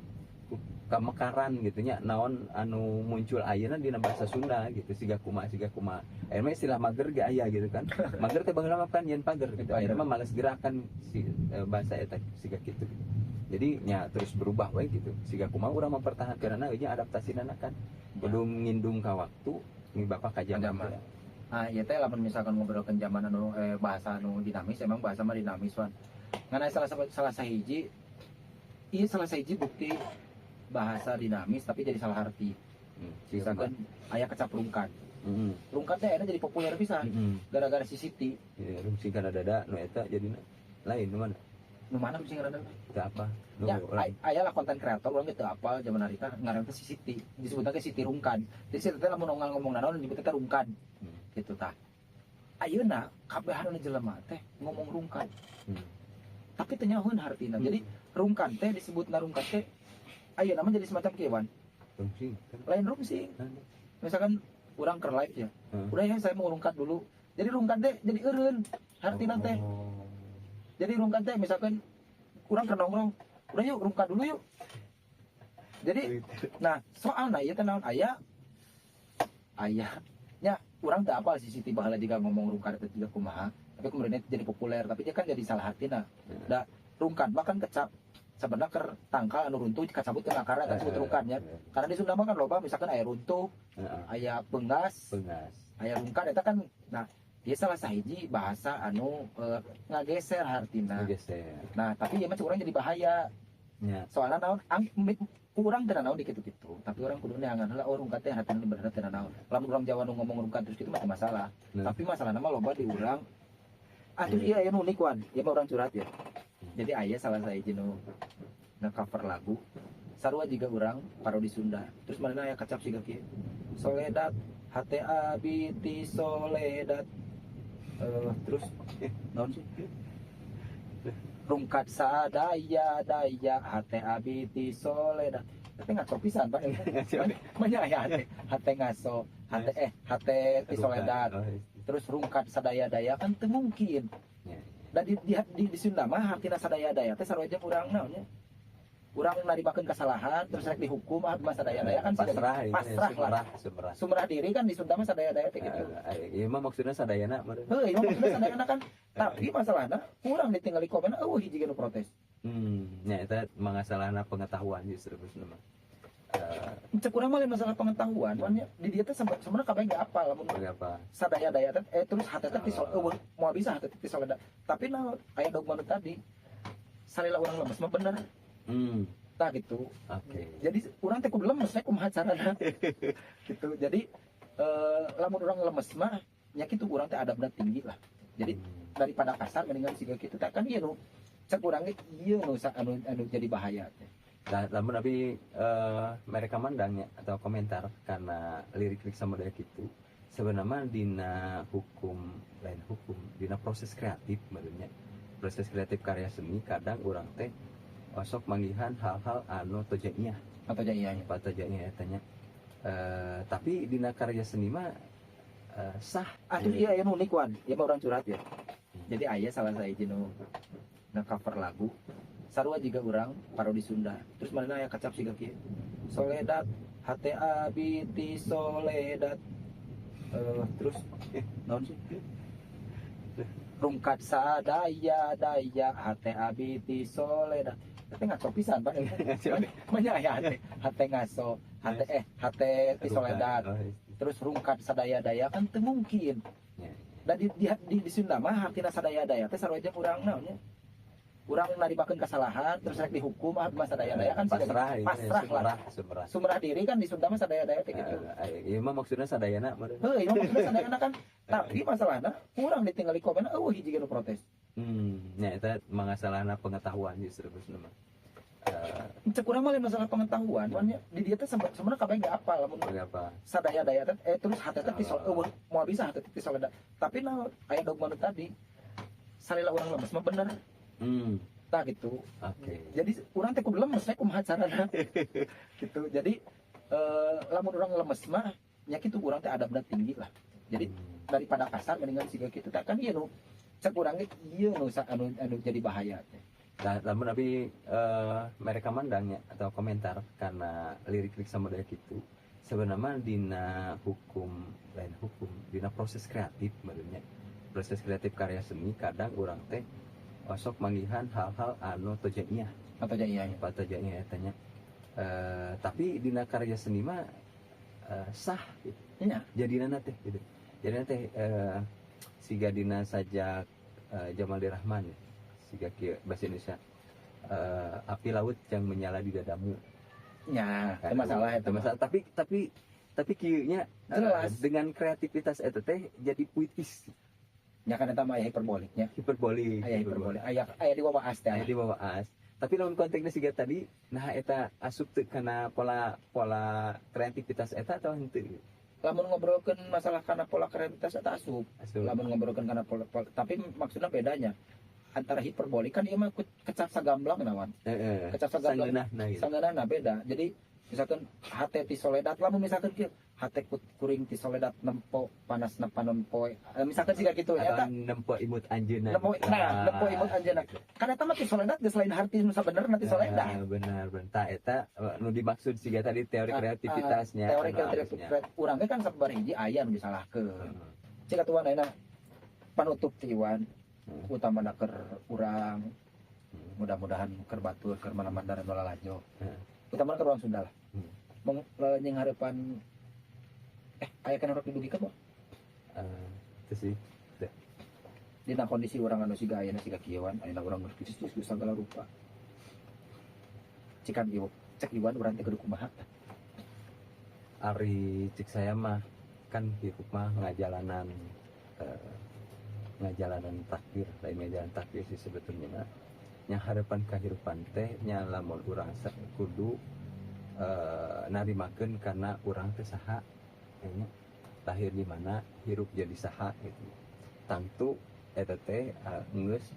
kamekaran gitu nya, naon anu muncul ayeuna dina bahasa Sunda gitu, siga kumaha siga kumaha. Ayeuna mah istilah mager ge aya gitu kan. Mager teh baheula mah kan nyeun pager gitu, ayeuna mah males gerakan si bahasa eta siga kitu. Jadi nya terus berubah we gitu, siga kumaha urang mempertahankeunana nya, adaptasinana kan kudu ngindung ka waktu mibapa ka zaman. Zaman. Ah, iya teh lamun misalkan ngobrolkeun zaman anu bahasa anu dinamis, emang bahasa mah dinamis wan. Ngan aya salah salah sahiji, iya, salah sahiji bukti bahasa dinamis tapi jadi salah arti. Misalkan aya kecap rungkad. Rungkad teh akhirnya jadi populer pisan gara-gara si Siti. Ya, rungsing kana dada nu eta jadina lain nu mana? Nu mana sih ngaranna? Teu apa? Nu Ya, lain. Aya lah konten kreator urang gitu apa zaman harita ngaranna teh si Siti. Disebutna ge Siti Rungkad. Jadi si teh lamun ngomong ngomong naon nyebutna teh rungkad. Gitu tah. Ayeuna kabehan jelema teh ngomong rungkad. Tapi teu nyahoeun hartina. Jadi rungkad teh disebutna rungkad teh ayeuna mah jadi semacam kieu. Rungsing kan. Lain rungsing. Misalkan urang keur live ya. Udah ya, saya mau rungkad dulu. Jadi rungkad teh jadi eureun hartina teh. Jadi rungkad teh misalkan urang keur nongkrong, udah yuk rungkad dulu yuk. Jadi nah, soalna ieu teh naon, aya aya nya urang teu apal si Siti baheula juga ngomong rungkad teh juga kumaha, tapi kemudian jadi populer, tapi dia kan jadi salah hartina. Da rungkad bahkan kecap sebenarnya keur tangkal anu runtuh kacabut teu ngakarna kan disebut rungkadnya. Karena di Sunda mah kan loba, misalkan aya runtuh, aya peunggas, Peunggas. Aya rungkad eta kan. Nah, dia salah sahiji bahasa anu ngageser hartina. Ngageser. Nah, tapi ya mah urang jadi bahaya. Nya. Soalnya naon, Ku urang teu naon di kitu-kitu, tapi urang kudu neangan heula, oh, rungkad teh hartina bener teu naon. Lamun urang Jawa nu ngomong rungkad terus kitu mah teu masalah. Tapi masalahna mah loba di urang. Ah, terus iya aya nu unik, Wan. Ieu mah urang curhat ya. Jadi aya salah sahiji nu cover lagu. Sarua juga urang parodi Sunda. Terus mana aya kecap siga kieu. Soledad hate abi ti soledad. Terus naon sih? Rungkad sadaya daya hate abi ti soledad. Tapi ngaco pisan, Pak. Banyak aya hate, hate ngaso, hate hate ti soledad. Terus rungkad sadaya daya kan teu mungkin. Dan di Sunda mah hartina sadaya daya teh sarua jeung urang naon nya? Urang narimakeun kesalahan terus rek dihukum, ah, mah sadaya daya kan siga Pasrah gitu, pasrah lah. Sumerah, sumerah. Sumerah diri kan di Sunda mah sadaya daya teh gitu. Ieu mah maksudnya sadayana meureun. Heuh, ieu mah maksudna sadayana kan. Tapi masalahna kurang ditinggali komen, euweuh hiji ge nu protes. Nya eta masalahna pengetahuan justru maksudna mah. Cek urang mah lain masalah pengetahuan, wan nya di dieu teh sebenarnya kabeh ge apal lamun Berapa? sadaya daya teh terus hate teh ti euweuh moal bisa hate ti soledad. Tapi nah aya dogma nu tadi. Salila urang lemes mah bener. Tah gitu. Jadi urang teh kudu lemes we kumaha carana. Gitu. Jadi lamun urang lemes mah nya kitu, urang teh adabna tinggi lah. Jadi daripada kasar mendingan siga kitu teh kan ieu nu cek urang ge ieu nu anu jadi bahaya teh. Nah, lamun abi mereka mandangnya atau komentar karena lirik-lirik sama dari gitu, sebenarnya dina hukum, lain hukum, dina proses kreatif maksudnya, proses kreatif karya seni kadang urang teh osok manggihan hal-hal anu tojaiyah. Atau jaiyah. Apa tojaiyah tanya, tapi dina karya seni mah sah. Ah, terus iya aya nu unik, Wan. Ieu mah urang curhat ya. Jadi aya salah sahiji nu cover lagu. Sarua juga urang parodi Sunda. Terus mana aya kecap siga kieu. Soledad hate abi ti soledad. Terus naon sih? Rungkad sadaya daya hate abi ti soledad. Tapi ngaco pisan, Pak. Banyak aya hate, hate ngaso, hate hate ti soledad. Terus rungkad sadaya daya kan teu mungkin. Dan di Sunda mah hartina sadaya daya teh sarua jeung urang naon nya? Urang narimakeun kesalahan terus rek dihukum, ah, mah sadaya daya kan siga Pasrah gitu, pasrah lah. Sumerah, sumerah. Sumerah diri kan di Sunda mah sadaya daya teh gitu. Ieu mah maksudnya sadayana meureun. Heuh, ieu mah maksudna sadayana kan. Tapi masalahna kurang ditinggali komen, euweuh hiji ge nu protes. Nya eta masalahna pengetahuan justru maksudna mah. Cek urang mah lain masalah pengetahuan, wan nya di dieu teh sebenarnya kabeh ge apal lamun Berapa? sadaya daya teh terus hate teh ti euweuh moal bisa hate ti soledad. Tapi nah aya dogma nu tadi. Salila urang lemes mah bener. Tah gitu. Jadi urang teh kudu lemes we kumaha carana. Gitu. Jadi lamun urang lemes mah nya kitu, urang teh adabna tinggi lah. Jadi daripada kasar mendingan siga kitu teh kan ieu nu cek urang ge ieu nu anu jadi bahaya teh. Nah, lamun abi mereka mandangnya atau komentar karena lirik-lirik sama dari gitu, sebenarnya dina hukum, lain hukum, dina proses kreatif maksudnya, proses kreatif karya seni kadang urang teh osok manggihan hal-hal anu tojaiyah. Atau jaiyah. Apa tojaiyah tanya, tapi dina karya seni mah sah gitu. Jadina teh gitu, jadina teh siga dina sajak Jamal Rahman ya. Siga kieu bahasa Indonesia, api laut yang menyala di dadamu. Nya, itu masalah Itu itu. Masalah, tapi kieu nya, Jelas. Dengan kreativitas eta teh jadi puitis. Nya kan eta mah aya hiperboliknya. Hiperbolik. Aya hiperbolik. Aya aya di wawaas teh. Aya di wawaas. Tapi lamun konteksnya siga tadi, nah eta asup teu kana pola pola kreativitas eta atau henteu? Lamun ngobrolkeun masalah kana pola kreativitas eta asup. Asup. Lamun ngobrolkeun kana pola, tapi maksudnya bedanya antara hiperbolik kan ieu mah kecap sagamblang nawan. Kecap sagamblang. Sangeunahna gitu. Sangeunahna beda. Jadi misalkan hate ti soledad, lamun misalkan kieu hate kuring ti soledad nempo panas panon poe. Misalkan siga kitu Atau eta nempo imut anjeunna. Nempo, nah, nempo imut anjeunna. Kan eta mah ti soledad geus lain harti nu sabenerna ti soledad. Ah, benar, benar. Tah eta nu dimaksud siga tadi teori kreativitasnya. Teori anu kreativitas halusnya. Urang ge kan sabar hiji aya nu disalahkeun. Cik atuh ayeuna panutup ti Iwan, utamana keur urang, mudah-mudahan keur batur keur mana-mana nu lalajo. Utamana keur urang Sunda lah. Meng jeung harapan aya kana rek didugikeun mah? Itu sih. Dina kondisi urang anu siga ayeuna siga kieu, Wan, ayeuna urang geus krisis geus sagala rupa. Cikan ieu Cek Iwan, urang teh kudu kumaha? Ari cek saya mah kan hirup mah ngajalanan ngajalanan takdir, lain ngajalanan takdir sih sebetulnya mah. Nya harapan kehidupan teh nya lamun urang kudu narimakeun karena urang teh saha nya, lahir di mana, hirup jadi saha gitu. Tangtu eta teh geus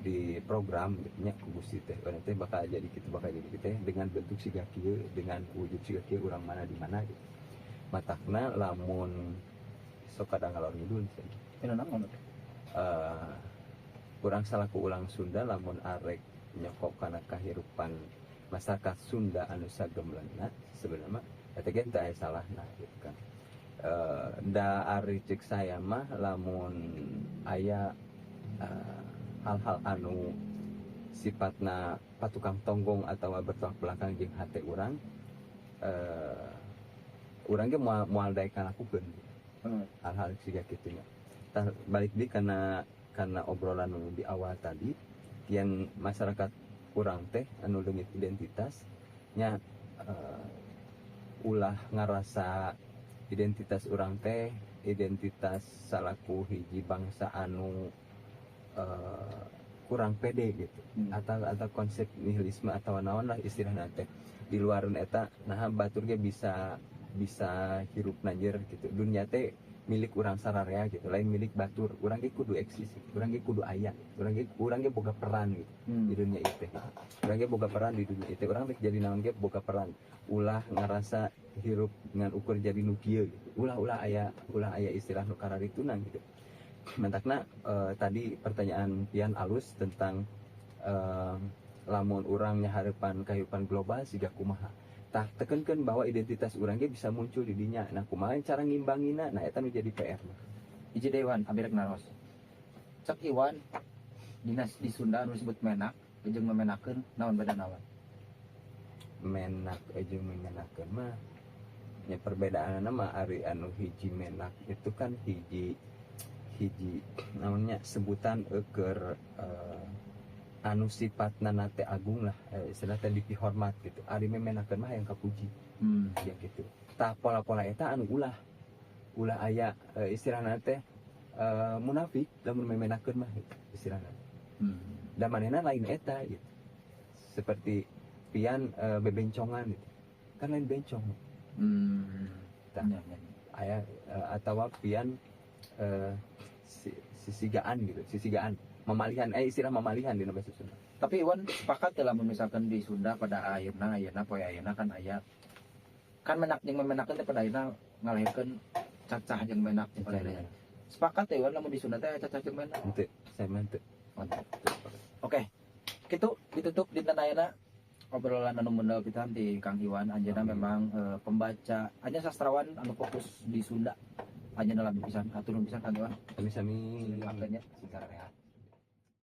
di program gitu nya ku Gusti teh, urang teh bakal jadi kitu, bakal jadi kitu dengan bentuk siga kieu, dengan wujud siga kieu, urang mana di mana gitu. Matakna lamun sok kadang ngalor ngidul sih. Ini naon teh? Urang salaku ulang Sunda lamun arek nyokok kana kahirupan masyarakat Sunda anu sagemblengna, sebenarnya mah eta ge teu aya salahna gitu kan. Da ari cek saya mah lamun aya hal-hal anu sifatna patukang tonggong atau bertolak belakang jeung hate urang, urang ge moal moal daek ngalakukeun hal-hal siga kitu nya. Tah, balik deui kana obrolan nu di awal tadi, yang masyarakat urang teh anu leungit identitas nya, ulah ngarasa identitas urang teh identitas salaku hiji bangsa anu kurang pede gitu atau konsep nihilisme atau naon lah istilahna teh di luaran eta. Nah, batur ge bisa bisa hirup nanjir gitu, dunia teh milik urang sararea gitu, lain milik batur. Urang ge kudu eksis, urang ge kudu aya, urang ge boga peran gitu di dunia itu. Urang ge boga peran di dunia itu, urang rek jadi naon ge boga peran. Ulah ngerasa hirup ngan ukur jadi nu kieu gitu. Ulah ulah aya ulah aya istilah nu kararituna gitu. Matakna tadi pertanyaan pian alus tentang lamun urang nyaharepan kehidupan global siga kumaha. Tah, tekenkeun bahwa identitas urang ge bisa muncul di dinya. Nah, kumaha cara ngimbangina? Nah, eta nu jadi PR mah. Hiji deui, Wan, abi rek naros. Cek Iwan, dinas di Sunda anu disebut menak jeung memenakeun naon bedana, Wan? Menak jeung memenakeun mah nya perbedaanna mah ari anu hiji menak itu kan hiji hiji naonnya sebutan keur anu sifatna teh agung lah, istilah teh dipihormat gitu. Ari memenakeun mah yang kapuji ya gitu. Tah, pola-pola eta anu ulah ulah aya istilahna teh munafik lamun memenakeun mah gitu, istilahna. Da manehna lain eta gitu. Seperti pian bebencongan gitu kan, lain bencong. Tah. Ya. Aya atawa pian sisigaan gitu, sisigaan mamalihan, istilah mamalihan di bahasa Sunda. Tapi Iwan sepakat ya lamun misalkan di Sunda pada akhirna ayeuna poe ayeuna kan aya kan menak jeung memenakeun teh pada akhirna ngalahirkeun cacah jeung menak pada akhirna. Sepakat ya Iwan lamun di Sunda teh aya cacah jeung menak? Henteu, saya mah henteu. Mantap. Oke. Kitu ditutup dinten ayeuna obrolan anu mendel pisan di Kang Iwan. Anjeunna Amin. memang pembaca, anjeunna sastrawan anu fokus di Sunda. Anjeunna lami pisan, hatur nuhun pisan, Kang Iwan. Sami-sami. Sing nya secara rehat.